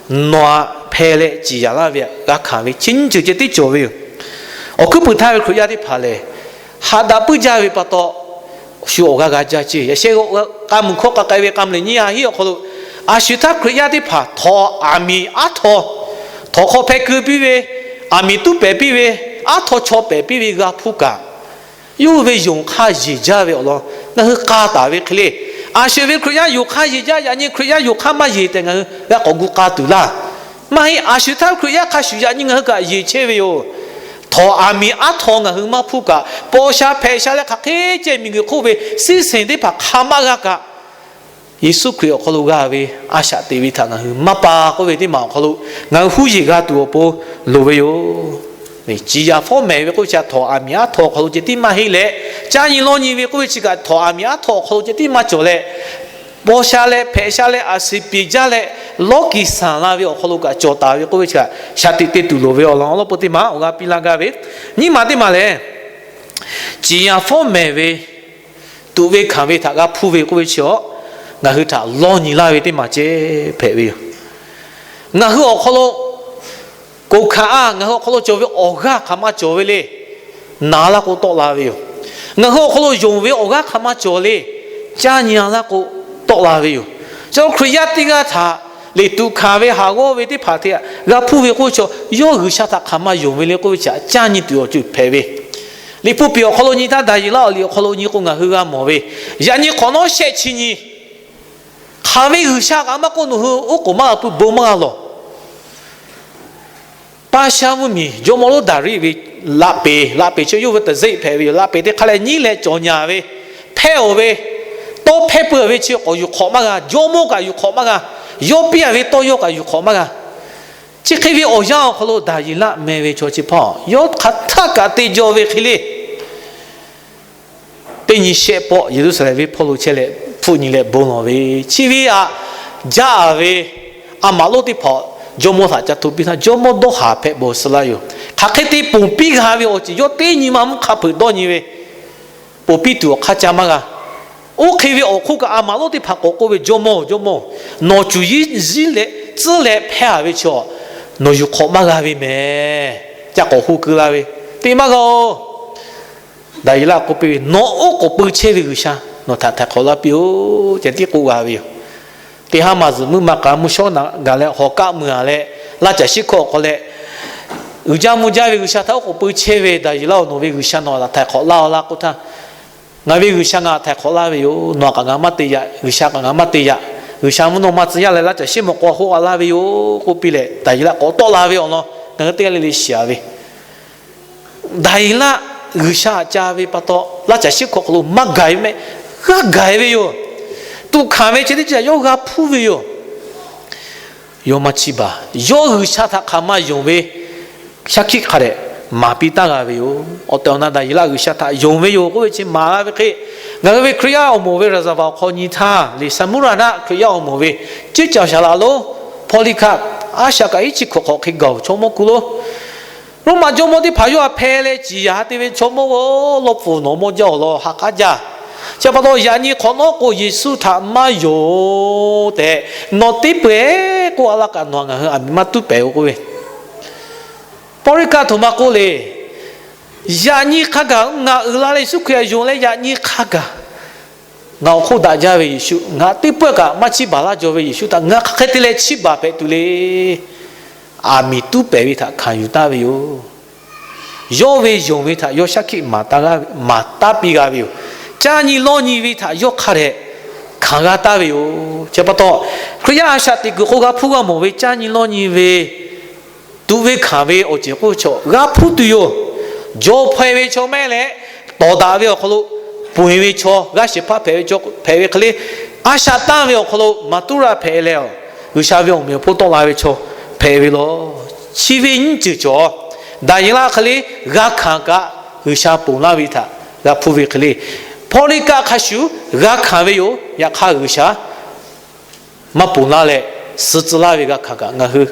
nawˬ-a hpeh leh ciˍ yanˍ laˇ ve htaꞈ g'a hkanˍ ve chi nyiˇ ceuˬ ceh tiˉ cawˬ ve yoˬ. Awˬ hkuiˉ puiˍ htaˇ ve Hkriꞈ yaˇ teˇ hpaˍ lehˬ, haꞈ daꞈ puiˉ jaˇ ve pa taw, shu awˬ g'aˇ g'a jaˇ ceˇ. Yaꞈ sheh k'a mvuhˬ hkawˇ k'a k'ai ve k'a mlehˬ nyiˇ ha hiˉ awˬ hk'aw lo, a shu htaˇ Hkriꞈ yaˇ teˇ hpaˍ htawnˍ aˬ miˍ aˉ htaw, htawnˍ hk'aw hpeh keu piˇ ve, aˬ miˍ tuˉ pehˍ piˇ ve, aˉ htaw chaw pehˍ piˇ ve g'a hpuˇ kaꞈ, yawˇ hui ve yonˍ hk'aˇ yeˬ jaˇ ve awˬ lawn ngaˬ hui k'a taˍ ve hk'e le. A shu ve Hkriꞈ yaˇ yonˍ hk'aˇ yeˬ jaˇ, yaꞈ nyi Hkriꞈ yaˇ yonˍ hk'aˇ maˇ yeˬ tehꞈ ngaˬ hui g'a k'awꞈ gu k'a tuˬ laˇ. Maˇ heˆ, a shu htaˇ Hkriꞈ yaˇ hk'a shuˍ yaꞈ nyi ngaˬ hui kaꞈ yeˬ chehˇ ve yoˬ. Htawnˍ aˬ miˍ aˉ htaw ngaˬ hui maˇ hpuˇ kaꞈ, paw sha hpehꞈ sha leh hk'aˬ hk'e ceh miˬguiˬ hk'oˆ ve siˉ seˍ teˇ hpaˍ hk'a maˇ g'a kaꞈ, Yeˍsuˆ Hkriꞈ awˬ hk'aw lo g'a ve a shaꞈ teꞈ ve htaꞈ ngaˬ hui maˇ pa k'oˆ ve teˇ maˬ awˬ hk'aw lo ngaˬ hui huˉ yeˬ g'a tuˬ awˬ pon loˍ ve yoˬ. Ciˍ yanˍ fawˉ mehˍ ve k'oˆ ve chi htawnˍ aˬ miˍ aˉ htaw awˬ hk'aw lo ceh tiˉ maˇ heˆ leh, caˇ nyi lawˇ nyi ve k'oˆ ve chi kaꞈ htawnˍ aˬ miˍ aˉ htaw awˬ hk'aw lo ceh tiˉ maˇ cawˬ leh, paw sha leh hpehꞈ sha leh aˬ suˍ piˍ jaˇ leh lawˇ kiˍ sanˍ la ve awˬ hk'aw lo kaꞈ cawˬ taˍ ve k'oˆ ve chi kaꞈ, shaˍ tiꞈ te tuˬ loˍ ve awˬ lawn awˬ lawn peuˬ teˇ maˬ awˬ g'a piˇ laˇ gaˇ ve. Nyiˇ maˬ teˇ maˬ lehˬ, ciˍ yanˍ fawˉ mehˍ ve tuꞈ ve hkanˍ ve htaꞈ g'a hpuˇ ve k'oˆ ve chi awˬ, ngaˬ hui htaꞈ lawˇ nyi laˇ ve teˇ maˬ ceh hpehꞈ ve yoˬ. Ngaˬ hui awˬ hk'aw lo koˬ hkanˍ-a, ngaˬ hui awˬ hk'aw lo cawˬ ve awˬ g'aˇ hk'aˬ ma cawˬ ve le, naˍ laˇ k'o tawˆ la ve yoˬ. Ngaˬ hui awˬ hk'aw lo yonˍ ve awˬ g'aˇ hk'aˬ ma cawˬ le, caˇ nyi laˇ k'o tawˆ la ve yoˬ. Chi Hkriꞈ yaˇ teˇ g'aˇ htaꞈ liꞈ tuꞈ hkanˍ ve haˍ g'awˇ ve teˇ hpaˍ htaꞈ g'a hpuˇ ve k'oˆ ve chi, yawˇ G'uiˬsha htaꞈ hk'aˬ ma yonˍ ve le k'oˆ ve chi htaꞈ caˇ nyi tuˬ awˬ ceuˬ hpehꞈ ve. Liꞈ hpu piˍ awˬ hk'aw lo nyi htaˇ, Daˍyeˍlaˆ awˬ liꞈ awˬ hk'aw lo nyi k'o, ngaˬ hui g'a mawˬ ve, yaꞈ nyi hk'awꞈ nawˉ shehˆ chi nyi hk'aˬ ve G'uiˬsha kaꞈ maˇ k'oˆ, nawˬ hui oˉ k'oˍ maˇ g'a pui, bon maˇ g'a lawˬ. Paˇ shaˉ mvuhˇmiˬ jawˇmawˇ lonˉ Daˍriˆ ve laꞈ peˍ, laꞈ peˍ chi yawˇ ve taˍ zeˆ hpehꞈ ve yoˬ. Laꞈ peˍ teˇ hk'aˇ leh nyiˉ leh cawˬ nyaˍ ve, hpehˇ-oˬ ve, tawˇ hpehˇ peuˬ ve chi k'awꞈ yuˬ hk'awꞈ maˇ g'a, jawˇmawˇ kaꞈ yuˬ hk'awꞈ maˇ g'a, yawˇ piˇ-a ve tawˇ yawˇ kaꞈ yuˬ hk'awꞈ maˇ g'a. Chi hk'e ve awˬ yanˇ awˬ hk'aw lo Daˍyeˍlaˆ meh ve chaw chi hpaˇ yawˇ hk'aˬ htaˇ kaꞈ te jaw ve hk'e le. Teˇ nyi shehˆ pawˆ Yeˍruˆsaˍlehnˍ venˇ hpawˇ lo chehˇ leh hpfuhˆ nyi leh bon lawˬ ve, chi ve aꞈ jaˇ ve a maꞈ lonˉ teˇ hpaˍ jawˇmawˇ htaꞈ ca hto piˇ htaˇ, jawˇmawˇ dawˇ haˍ hpehꞈ bawˬ suh laˇ yoˬ. Hk'aˬ hk'e te ponˬ piˇ g'a ve awˬ ceuˬ yawˇ teˇ nyi ma mvuhˇ hk'a hpeuꞈ dawˇ nyi ve, ponˬ piˇ tuˬ awˬ hk'aˇ ca maˇ g'a. Oˇ hk'e ve awˬ hk'oˆ kaꞈ a maˍ lonˉ teˇ hpaˍ k'awꞈ k'oˆ ve, Jawˇmawˇ-oˬ, Jawˇmawˇ-oˬ, nawˬ cuˬ yiˉ ziˉ leh tcuhˉ leh hpehˇ a ve chaw, nawˬ yuˬ hk'awꞈ maˇ g'a ve mehˍ. Ca k'awꞈ hu keu la ve, te maˇ g'a-oˬ. Daˍyeˍlaˆ k'oˆ piˇ ve, Nawˬ oˉ k'oˍ pui chehˇ ve G'uiˬsha nawˬ htaꞈ htaiˍ hk'awꞈ laˇ piˇ-oˬ, ceh tiˉ k'oˆ g'a ve yoˬ. Teˇ haˉ maˬ zuhꞈ muˇ maˬ k'aˍ mvuhˇ shawˉ naꞈ gaˬ leh hawˍ kaˆ mui-a leh, laˇ caˬ shiˉ hkawˇ awˬ hk'aw leh, uiˍ jaˇ mvuh jaˇ ve G'uiˬsha htaꞈ oˉ k'oˍ pui chehˇ ve Daˍyeˍlaˆ-oˬ, nawˬ ve G'uiˬsha nawˬ htaꞈ htaiˍ hk'awꞈ laˇ-oˬ laˇ k'oˆ htaˇ, Ngaˬ ve G'uiˬsha ngaˬ htaꞈ htaiˍ hk'awꞈ laˇ ve yoˬ. Nawˬ kaꞈ ngaˬ maˇ te yaꞈ, G'uiˬsha kaꞈ ngaˬ maˇ te yaꞈ. G'uiˬsha mvuhˇ naw ma tcuh yaˇ leh laˇ caˬ shiˉ mawˬ k'o a hoˆ a laˇ ve yoˬ k'oˆ piˇ leh, Daˍyeˍlaˆ k'awꞈ tawˆ la ve awˬ lawn ngaˬ hui teˇ g'aˇ le le shiˍ-a ve Daˍyeˍlaˆ G'uiˬsha htaꞈ ca ve pa taw, laˇ caˬ shiˉ hkawˇ hk'aw lo maˇ gaˬ ve mehˆ, g'a gaˬ ve yoˬ. Tuꞈ hkanˍ ve chi teˇ ceuˬ yawˇ g'a hpuˇ ve yoˬ. Yawˇ maˇ chiˇ baˬ. Yawˇ G'uiˬsha htaꞈ hk'aˬ ma yonˍ ve shaˉ hkiˆ hk'a dehꞈ maˍ piˇ taˉ g'a ve yoˬ. Awˬ tehˬ awˬ na Daˍyeˍlaˆ G'uiˬsha htaꞈ yonˍ ve yoˬ k'oˆ ve chi maˍ laˇ ve hk'e, ngaˬ hui ve Hkriꞈ yaˇ awˬ moˍ ve ရာဇဝင် awˬ hk'aw nyi htaˇ, လေၶမ်းမူရ htaꞈ Hkriꞈ yaˇ awˬ moˍ ve ceˇ caˬ shaˍ laꞈ lonˉ Pawˇliˇkaˆ, a shaꞈ kaꞈ hiˉ chi hkawꞈ hk'awꞈ hk'e gaˬ-oˬ, chaw mawˇ kuˬ lo Roˉmaꞈ jawˇmawˇ teˇ hpaˍ yawˇ htaꞈ hpeh leh ciˍ yanˍ te ve chaw mawˇ g'awˇ lawˇ pfuhˍ nawˬ mawˇ jaˇ awˬ lawn ha k'aˉ jaˇ. Chi pa taw yaꞈ nyi hk'awꞈ nawˉ k'o Yeˍsuˆ htaꞈ maˇ yonˍ tehꞈ nawˬ teˇ peuˬ k'oˆ a laˇ kaꞈ nawˬ ngaˬ hui aˬ miˍ maˇ tuˉ pehˍ-oˬ k'oˆ ve, Pawˇliˇkaˆ htoꞈ ma k'oˆ le. Yaꞈ nyi hk'a gaˬ ngaˬ uiˍ la leh Yeˍsuˆ Hkriꞈ htaꞈ yonˍ leh yaꞈ nyi hk'a gaˬ ngaˬ awˬ hk'oˆ daꞈ jaˇ ve Yeˍsuˆ, ngaˬ teˇ pawehˇ kaꞈ maˇ chiˇ baˬ laˇ jaw ve Yeˍsuˆ htaꞈ ngaˬ hk'aˬ hk'e te leh chiˇ baˬ hpehꞈ tuˬ le. Aˬ miˍ tuˉ pehˍ ve htaꞈ hkanˍ yuˬ taˍ ve yoˬ. Yawˇ ve yonˍ ve htaꞈ yawˇ shaˉ hkiˆ maˍ taˉ piˇ g'a ve yoˬ. Caˇ nyi lawˇ nyi ve htaꞈ yawˇ hk'a dehꞈ hkanˍ g'a taˍ ve yoˬ. Chi pa taw, Hkriꞈ yaˇ a shaꞈ teꞈ kuiˬ hk'oˆ g'a hpuˇ g'a mawˬ ve caˇ nyi lawˇ nyi ve tuꞈ ve hkanˍ ve awˬ ceuˬ k'oˆ ve chaw g'a hpuˇ tuˬ yoˬ. Jawˇ hpaweh ve chaw mehˆ leh, tawˍ daꞈ ve awˬ hk'aw lo ponˬ-e ve chaw, g'aˇ shehˍ hpaˇ hpehꞈ ve chaw hpehꞈ ve hk'e le, a shaꞈ tanˇ ve awˬ hk'aw lo maˍ tuˉ raˇ hpehꞈ leh, G'uiˬsha ve awˬ meꞈ awˬ hponˇ tawˆ la ve chaw hpehꞈ ve law. Chi ve nyiˇ ceuˬ cawˬ, Daˍyeˍlaˆ hk'e le g'a hkanˍ kaꞈ G'uiˬsha ponˬ laˇ ve htaꞈ g'a hpuˇ ve hk'e le, Pawˇliˇkaˆ hk'a shuˍ g'a hkanˍ ve yoˬ. Yaꞈ hk'aˇ G'uiˬsha maˇ ponˬ laˇ leh, suh tcuh laˇ ve g'a hkanˍ kaꞈ ngaˬ hui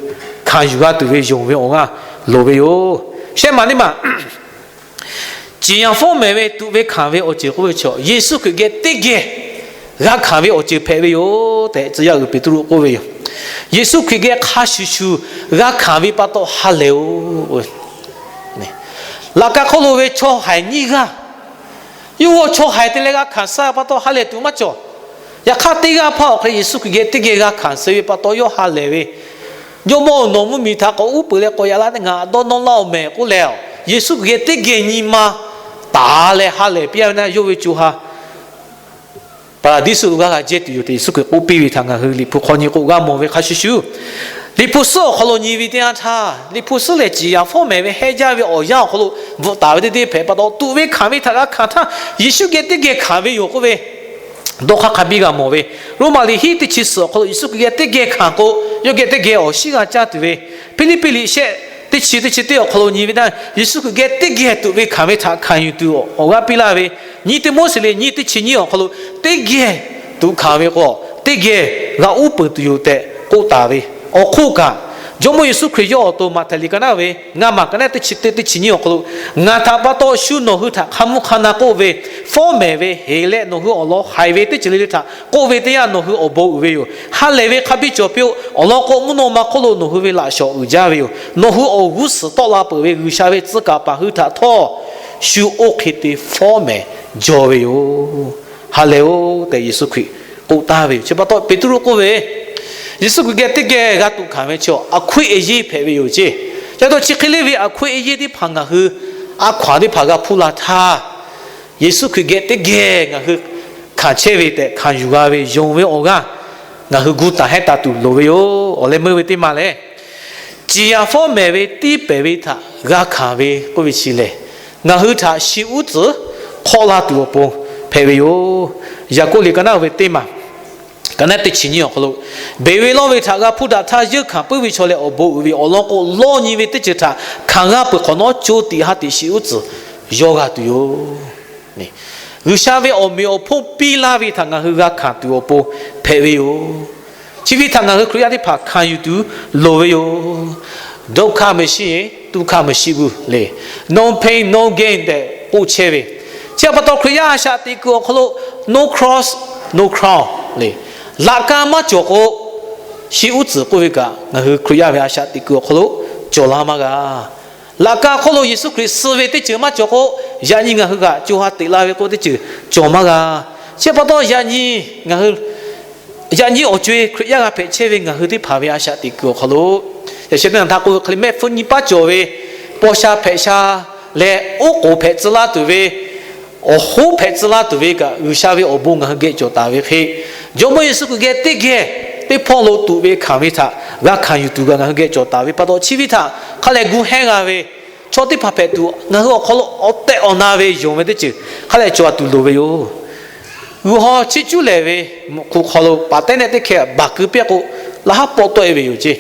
hkanˍ yuˬ g'a tuˬ ve yonˍ ve awˬ g'aˇ loˍ ve yoˬ. Shehˆ maˬ teˇ maˬ, ciˍ yanˍ fawˉ mehˍ ve tuꞈ ve hkanˍ ve awˬ ceuˬ k'oˆ ve chaw, Yeˍsuˆ Hkriꞈ geh teˇ geh g'a hkanˍ ve awˬ ceuˬ hpehꞈ ve yoˬ tehꞈ, tcuh yaˇ uiˍ Peˍtruˆ k'oˆ ve yoˬ. Yeˍsuˆ Hkriꞈ geh hk'a shuˍ shuˍ g'a hkanˍ ve pa taw ha lehˬ-oˬ. Laꞈ ka hk'oˆ lo ve chaw haiˬ nyiˇ g'aˇ, yawˇ hui chaw haiˬ te leh g'a hkanˍ suh pa taw ha lehˬ tuˬ maˇ cawˬ. Yaꞈ hk'aˇ teˇ g'aˇ hpaˇ awˬ hk'e Yeˍsuˆ Hkriꞈ geh teˇ geh g'a hkanˍ suh ve pa taw yawˇ ha lehˬ ve, Jawˇmawˇ-oˬ, nawˬ mvuhˇmiˬ htaꞈ k'awꞈ uˉ peunˍ leh k'awꞈ yaꞈ la te ngaˬ dawˇ nawˇ laˇ-oˬ mehˍ k'oˆ leh, Yeˍsuˆ Hkriꞈ geh teˇ geh nyi ma taˍ leh ha lehˬ piˇ-a ve na yawˇ ve co ha Paˍraˍdiˇsuˆ lo g'aˇ g'a jehˇ tuˬ yoˬ tehꞈ Yeˍsuˆ Hkriꞈ k'oˆ piˇ ve htaꞈ ngaˬ hui Liꞈ hpu hk'aw nyi k'o g'a mawˬ ve hk'a shuˍ shuˍ, Liꞈ hpu suhˉ awˬ hk'aw lo nyi ve teˇ yanˇ htaˇ, Liꞈ hpu suhˉ lehˬ ciˍ yanˍ fawˉ mehˍ ve heˆ jaˇ ve awˬ yanˇ awˬ hk'aw lo bvuhꞈ taˍ ve teˇ deˇ hpehꞈ pa taw, tuꞈ ve hkanˍ ve htaꞈ g'a hkanˍ htaˇ Yeˍsuˆ geh teˇ geh hkanˍ ve yoˬ k'oˆ ve dawˇ hk'aˇ hk'a biˇ g'a mawˬ ve. Roˉmaꞈ liꞈ hiˉ teˇ chi suhˍ awˬ hk'aw lo Yeˍsuˆ Hkriꞈ geh teˇ geh hkanˍ k'o, yawˇ geh teˇ geh awˬ shinˉ g'a caˇ tuˬ ve. Hpiˇliˇpiˆ liꞈ shehˆ teˇ chi teˇ chi teˇ awˬ hk'aw lo nyi ve teˇ yanˇ, Yeˍsuˆ Hkriꞈ geh teˇ geh tuꞈ ve hkanˍ ve htaꞈ hkanˍ yuˬ tuˬ awˬ g'aˇ piˇ laˇ ve. Nyi Tiˆmoˉseˍ liꞈ nyiˇ teˇ chi nyiˇ awˬ hk'aw lo teˇ geh tuꞈ hkanˍ ve k'o, teˇ geh g'a uˉ peunˍ tuˬ yoˬ tehꞈ k'oˆ taˍ ve. Awˬ hk'oˆ kaꞈ, Jawˇmawˇ Yeˍsuˆ Hkriꞈ yawˇ awˬ to Maꞈhtehˍ liꞈ ka naˉ ve ngaˇ maˬ ka naˉ teˇ chi teˇ teˇ chi nyiˇ awˬ hk'aw lo, ngaˬ htaꞈ pa taw shu nawˬ hui htaꞈ hk'a mvuhˇ hk'a na k'oˆ ve, fawˉ mehˍ ve heˍ leh nawˬ hui awˬ lawn haiˬ ve teˇ ceuˬ le le htaꞈ k'oˆ ve teˇ yanˇ nawˬ hui awˬ bon uiˍ ve yoˬ. Ha lehˬ ve hk'a biˇ cawˬ piˇ-oˆ. Awˬ lawn k'o, mvuhˇ naw ma hk'oˆ lo nawˬ hui ve laꞈ shawˍ uiˍ jaˇ ve yoˬ. Nawˬ hui awˬ g'uˇ suhˍ tawˆ la peuˬ ve G'uiˬsha ve tcuh kaˍ paˍ hui htaꞈ htawˇ, shu oˇ hk'e te fawˉ mehˍ jaw ve yoˬ. Ha lehˬ-oˬ tehꞈ Yeˍsuˆ Hkriꞈ k'oˆ taˍ ve yoˬ. Chi pa taw Peˍtruˆ k'oˆ ve, Yeˍsuˆ Hkriꞈ geh teˇ geh g'a tuꞈ hkanˍ ve chi awˬ hkui e yeˇ hpehꞈ ve yoˬ ceˇ. Ca taw chi hk'e le ve awˬ hkui e yeˇ teˇ hpaˍ ngaˬ hui a hkaw-anˬ teˇ hpaˍ g'a hpuˇ la htaˇ, Yeˍsuˆ Hkriꞈ geh teˇ geh ngaˬ hui hkanˍ chehˇ ve tehꞈ hkanˍ yuˬ g'a ve yonˍ ve awˬ g'aˇ ngaˬ hui gu taˍ hehˉ taˍ tuˬ loˍ ve yoˬ. Awˬ leh meuˇ ve teˇ maˬ lehˬ, ciˍ yanˍ fawˉ mehˍ ve tiˉ pehˍ ve htaꞈ g'a hkanˍ ve k'oˆ ve chi lehˬ, ngaˬ hui htaꞈ shi uˉ tcuhˍ hk'awˆ laˇ tuˬ awˬ pon hpehꞈ ve yoˬ. Yaˍkoˆ liꞈ ka naˉ ve teˇ maˬ ka naˉ teˇ chi nyiˇ awˬ hk'aw lo, beˬ ve lawˇ ve htaꞈ g'a hpuˇ daꞈ htaˇ, yeunˇ hkanˍ puiˉ ve chaw lehˬ awˬ bon uiˍ ve awˬ lawn k'o, lawˇ nyi ve teˇ ceuˬ htaꞈ hkanˍ g'a peuˬ hk'awꞈ nawˉ co tiꞈ ha tiꞈ shi uˉ tcuhˍ yaw g'a tuˬ yoˬ. G'uiˬsha ve awˬ meꞈ awˬ hponˇ piˇ laˇ ve htaꞈ ngaˬ hui g'a hkanˍ tuˬ awˬ pon hpehꞈ ve yoˬ. Chi ve htaꞈ ngaˬ hui Hkriꞈ yaˇ teˇ hpaˍ hkanˍ yuˬ tuˬ loˍ ve yoˬ. ဒုက္ခမရှိရင် သုခမရှိဘူး le, no pain, no gain tehꞈ k'oˆ chehˇ ve, Chi pa taw Hkriꞈ yaˇ a shaꞈ teꞈ kuiˬ awˬ hk'aw lo no cross, no crown le. Laꞈ ka maˇ cawˬ k'o, shi uˉ tcuhˍ k'oˆ ve kaꞈ ngaˬ hui Hkriꞈ yaˇ ve a shaꞈ teꞈ kuiˬ awˬ hk'aw lo cawˬ la maˇ g'a. Laꞈ ka hk'oˆ lo Yeˍsuˆ Hkriꞈ suh ve teˇ ceuˬ maˇ cawˬ k'o, yaꞈ nyi ngaˬ hui kaꞈ co ha teꞈ la ve k'oˆ teˇ ceuˬ cawˬ maˇ g'a. Chi pa taw yaꞈ nyi ngaˬ hui yaꞈ nyi awˬ co-e Hkriꞈ yaˇ g'a hpehꞈ chehˇ ve ngaˬ hui teˇ hpaˍ ve a shaꞈ teꞈ kuiˬ awˬ hk'aw lo, yaꞈ sheh teˇ naˬ htaꞈ k'oˆ ve hk'e le, mehˆ hpfuhˇ nyiˇ paˉ cawˬ ve paw sha hpehꞈ sha leh oˉ k'oˍ hpehꞈ tcuh laˇ tuˬ ve, awˬ hoˉ hpehꞈ tcuh laˇ tuˬ ve kaꞈ G'uiˬsha ve awˬ bon ngaˬ hui geh cawˬ taˍ ve hk'e, Jawˇmawˇ Yeˍsuˆ Hkriꞈ geh teˇ geh teˇ hpawˇ lo tuꞈ ve hkanˍ ve htaꞈ g'a hkanˍ yuˬ tuˬ kaꞈ ngaˬ hui geh cawˬ taˍ ve pa taw, chi ve htaꞈ hk'a lehˬ gu hehnˇ g'a ve chaw teˇ hpaˍ hpehꞈ tuˬ ngaˬ hui awˬ hk'aw lo awˬ tehꞈ awˬ na ve yonˍ ve teˇ ceuˬ hk'a lehˬ cawˬ tuˬ loˍ ve yoˬ. G'uiˬ haw chiˇ cuˉ lehˬ ve muꞈ hk'u hk'aw lo paˍ tehˉ nehˆ teˇ hkeh baˬ keu piˇ k'o, laꞈ haˉ pawˆ tawˆ e ve yoˬ ceˇ.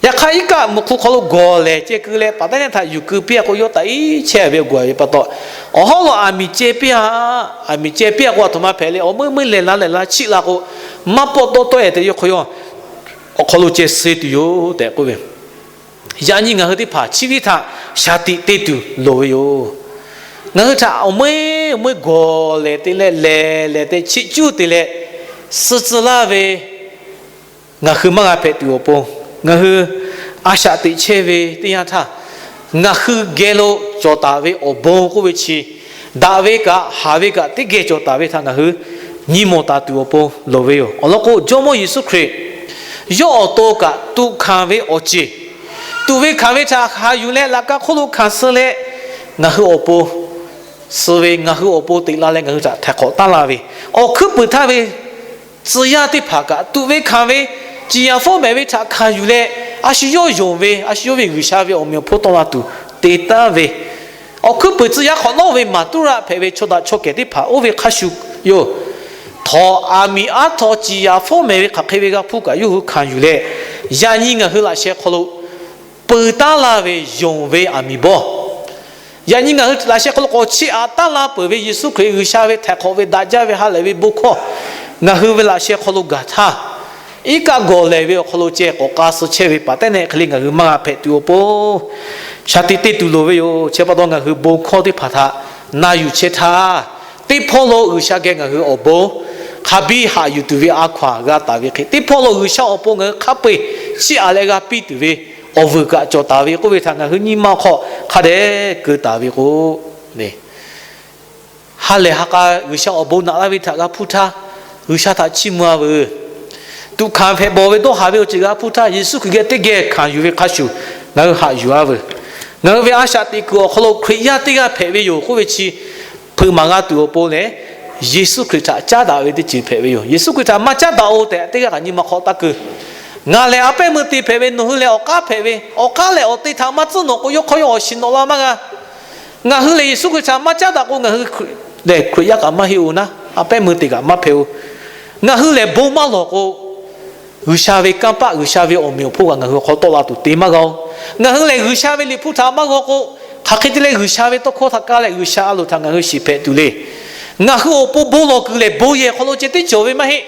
Yaꞈ hk'aˇ iˉ kaˆ muꞈ hk'u hk'aw lo gawˬ lehˬ ceh keu leh paˍ tehˉ nehˆ htaꞈ yuˬ keu piˇ k'o, yawˇ taꞈ iˉ chehˇ ve gawˬ ve pa taw, awˬ hawˉ lo aˬ miˍ ceh piˇ a, aˬ miˍ ceh piˇ a k'o, aˬ htoꞈ ma hpehꞈ le, awˬ meuˇ meuˇ leh la leh la chiˆ la k'o, maˇ pawˆ tawˆ tawˆ e tehꞈ yawˇ hk'aw yawˇ awˬ hk'aw lo ceh suh tuˬ yoˬ tehꞈ k'oˆ ve. Yaꞈ nyi ngaˬ hui teˇ hpaˍ chi ve htaꞈ shaˍ tiꞈ te tuˬ loˍ ve yoˬ. Ngaˬ hui htaꞈ awˬ meuˇ meuˇ gawˬ lehˬ te leh lehˬ lehˬ te chiˆ cuˉ te leh suh tcuh laˇ ve ngaˬ hui maˇ g'a hpehꞈ tuˬ awˬ pon, ngaˬ hui a shaꞈ teꞈ chehˇ ve teˇ yanˇ htaˇ, ngaˬ hui geh lo cawˬ taˍ ve awˬ bon k'oˆ ve chi, daꞈ ve kaꞈ haˍ ve kaꞈ teˇ geh cawˬ taˍ ve htaꞈ ngaˬ hui nyi mawˬ taˍ tuˬ awˬ pon loˍ ve yoˬ. Awˬ lawn k'o, Jawˇmawˇ Yeˍsuˆ Hkriꞈ yawˇ awˬ to kaꞈ tuꞈ hkanˍ ve awˬ ceˬ, tuꞈ ve hkanˍ ve htaꞈ haˍ yuˬ leh laꞈ ka hk'oˆ lo hkanˍ suh leh, ngaˬ hui awˬ pon suh ve, ngaˬ hui awˬ pon teꞈ la leh ngaˬ hui htaꞈ htaiˍ hk'awꞈ taˉ laˇ ve, awˬ hkuiˉ puiˍ htaˇ ve tcuh yaˇ teˇ hpaˍ kaꞈ tuꞈ ve hkanˍ ve, ciˍ yanˍ fawˉ mehˍ ve htaꞈ hkanˍ yuˬ leh, a shu yawˇ yonˍ ve, a shu yawˇ ve G'uiˬsha ve awˬ meꞈ awˬ hponˇ tawˆ la tuˬ te taˍ ve, awˬ hkuiˉ puiˍ tcuh yaˇ hk'awꞈ nawˉ ve maˍ tuˉ raˆ hpehꞈ ve chaw daꞈ chaw kehˬ teˇ hpaˍ oˇ ve hk'a shuˍ yoˬ. Htawnˍ aˬ miˍ aˉ htaw ciˍ yanˍ fawˉ mehˍ ve hk'aˬ hk'e ve g'a hpuˇ kaꞈ yawˇ hui hkanˍ yuˬ leh, yaꞈ nyi ngaˬ hui laꞈ sheh hk'aw lo peu taˉ laˇ ve yonˍ ve aˬ miˍ bawˇ, yaꞈ nyi ngaˬ hui laꞈ sheh hk'aw lo k'awꞈ chiˇ aꞈ taˉ la peuˬ ve Yeˍsuˆ Hkriꞈ G'uiˬsha ve htaiˍ hk'awꞈ ve daꞈ jaˇ ve ha lehˬ ve bon hkawˇ ngaˬ hui ve laꞈ sheh hk'aw lo gaˬ htaˇ, iˉ kaˆ gawˬ lehˬ ve awˬ hk'aw lo ceh k'awꞈ k'a suh chehˇ ve paˍ tehˉ nehˆ hk'e le ngaˬ hui maˇ g'a hpehꞈ tuˬ awˬ pon shaˍ tiꞈ te tuˬ loˍ ve yoˬ. Chi pa taw ngaˬ hui bon hkawˇ teˇ hpaˍ htaꞈ na yuˬ chehˇ htaˇ, teˇ hpawˇ lo G'uiˬsha geh ngaˬ hui awˬ bon hk'a biˇ haꞈ yuˬ tuˬ ve a hkaw-anˬ g'a taˍ ve hk'e, teˇ hpawˇ lo G'uiˬsha awˬ pon ngaˬ hui hk'a peu-eˬ chiˇ aꞈ leh g'a piˇ tuˬ ve awˬ vuiˬ kaꞈ cawˬ taˍ ve k'oˆ ve htaꞈ ngaˬ hui nyi ma hk'aw hk'a dehꞈ keu taˍ ve k'o, ha lehˬ ha k'a G'uiˬsha awˬ bon naꞈ laˇ ve htaꞈ g'a hpuˇ htaˇ, G'uiˬsha htaꞈ chiˇ mvuh-a veuˬ. Tuꞈ hkanˍ hpehꞈ bawˬ ve dawˇ haˍ ve awˬ ceuˬ g'a hpuˇ htaˇ, Yeˍsuˆ Hkriꞈ geh teˇ geh hkanˍ yuˬ ve hk'a shuˍ ngaˬ hui haꞈ yuˬ-a veuˬ. Ngaˬ hui ve a shaꞈ teꞈ kuiˬ awˬ hk'aw lo Hkriꞈ yaˇ teˇ g'aˇ hpehꞈ ve yoˬ k'oˆ ve chi hpeuꞈ maˍ g'a tuˬ awˬ pon lehˬ, Yeˍsuˆ Hkriꞈ htaꞈ caˉ daꞈ ve teˇ ceuˬ hpehꞈ ve yoˬ. Yeˍsuˆ Hkriꞈ htaꞈ maˇ caˉ daꞈ-oˬ tehꞈ teˇ g'aˇ kaꞈ nyi ma hk'aw taˇ keu. Ngaˬ lehˬ a pehˉ meuˇ te hpehꞈ ve, nawˬ hui lehˬ awˬ k'aˉ hpehꞈ ve, awˬ k'aˉ lehˬ awˬ te htaꞈ maˇ tcuhˉ nawˬ k'o, yawˇ hk'aw yawˇ awˬ shiˍ nawꞈ la maˇ g'a. Ngaˬ hui lehˬ Yeˍsuˆ Hkriꞈ htaꞈ maˇ caˉ daꞈ k'o, ngaˬ hui lehˬ Hkriꞈ yaˇ kaꞈ maˇ heˆ-oˬ naˉ, a pehˉ meuˇ te kaꞈ maˇ hpehꞈ-oˬ. Ngaˬ hui lehˬ bon maˇ lawˬ k'o, G'uiˬsha ve kanˇ paˆ, G'uiˬsha ve awˬ meꞈ awˬ hponˇ kaꞈ ngaˬ hui awˬ hk'aw tawˆ la tuˬ te maˇ g'a-oˬ. Ngaˬ hui lehˬ G'uiˬsha ve liꞈ hpu htaꞈ maˇ g'aw k'o, hk'aˬ hk'e te leh G'uiˬsha ve tawˇ hkawˇ htaꞈ kaˇ leh G'uiˬsha a loˍ htaꞈ ngaˬ hui shiˍ hpehꞈ tuˬ le. Ngaˬ hui awˬ pon bon lawˬ kuiˬ lehˬ bon yehˬ hk'aw lo ceh tiˉ cawˬ ve maˇ heˆ.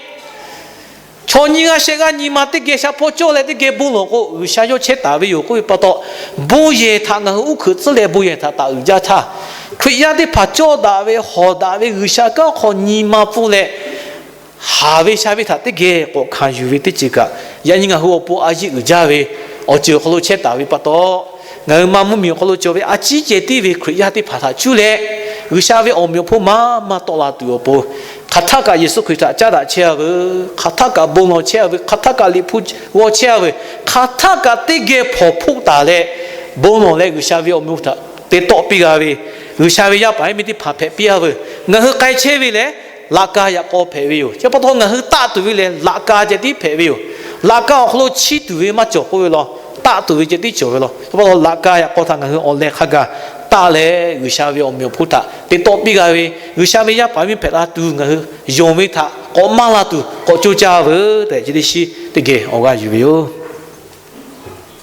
Chaw nyiˇ g'aˇ shehˆ g'aˇ nyi ma teˇ geh sha hpawˇ cawˇ leh teˇ geh bon lawˬ k'o, G'uiˬsha yawˇ chehˇ taˍ ve yoˬ k'oˆ ve pa taw, bon yehˬ htaꞈ ngaˬ hui uˉ hkeuꞈ tcuhˉ leh bon yehˬ htaꞈ taˍ uiˍ jaˇ htaˇ, Hkriꞈ yaˇ teˇ hpaˍ cawˇ daꞈ ve hawˍ daꞈ ve G'uiˬsha kanˉ hk'aw nyi ma pfuhˇ leh, haˍ ve sha ve htaꞈ teˇ geh k'awꞈ hkanˍ yuˬ ve teˇ ceuˬ kaꞈ, yaꞈ nyi ngaˬ hui awˬ pon a yiˇ uiˍ jaˇ ve awˬ ceuˬ awˬ hk'aw lo chehˇ taˍ ve pa taw, ngaˬ hui maˇ mvuhˇmiˬ awˬ hk'aw lo cawˬ ve a ciˉ ceh tiˉ ve Hkriꞈ yaˇ teˇ hpaˍ htaꞈ cuˇ leh, G'uiˬsha ve awˬ meꞈ awˬ hponˇ maˇ maˇ tawˆ la tuˬ awˬ pon, hk'aˬ htaˆ kaꞈ Yeˍsuˆ Hkriꞈ htaꞈ caˉ daꞈ chehˇ-a veuˬ. Hk'aˬ htaˆ kaꞈ bon lawˬ chehˇ-a veuˬ. Hk'aˬ htaˆ kaꞈ liꞈ hpu g'aw chehˇ-a veuˬ. Hk'aˬ htaˆ kaꞈ teˇ geh hpawnˬ hpoˆ taˍ leh, bon lawˬ leh G'uiˬsha ve awˬ meꞈ htaꞈ te tawˆ piˇ g'a ve G'uiˬsha ve yaˇ paˍ yaˇ miˇ teˇ hpaˍ hpehꞈ piˇ-a veuˬ. Ngaˬ hui k'ai chehˇ ve lehˬ, laꞈ ka yaꞈ k'aw hpehꞈ ve yoˬ. Chi pa taw ngaˬ hui taˆ tuˬ ve lehˬ, laꞈ ka ceh tiˉ hpehꞈ ve yoˬ. Laꞈ ka awˬ hk'aw lo chiˇ tuˬ ve maˇ cawˬ k'oˆ ve law, taˆ tuˬ ve ceh tiˉ cawˬ ve law. Chi pa taw laꞈ ka yaꞈ k'aw htaꞈ ngaˬ hui awˬ leh hk'a gaˬ taˆ leh, G'uiˬsha ve awˬ meꞈ awˬ hponˇ htaꞈ te tawˆ piˇ g'a ve, G'uiˬsha ve yaˇ paˍ yaˇ miˇ hpehꞈ la tuˬ ngaˬ hui yonˍ ve htaꞈ k'awꞈ maˇ la tuˬ k'awꞈ coˇ caˇ veuˬ tehꞈ, chi teˇ shiˉ teˇ geh awˬ g'aˇ yuˬ ve yoˬ.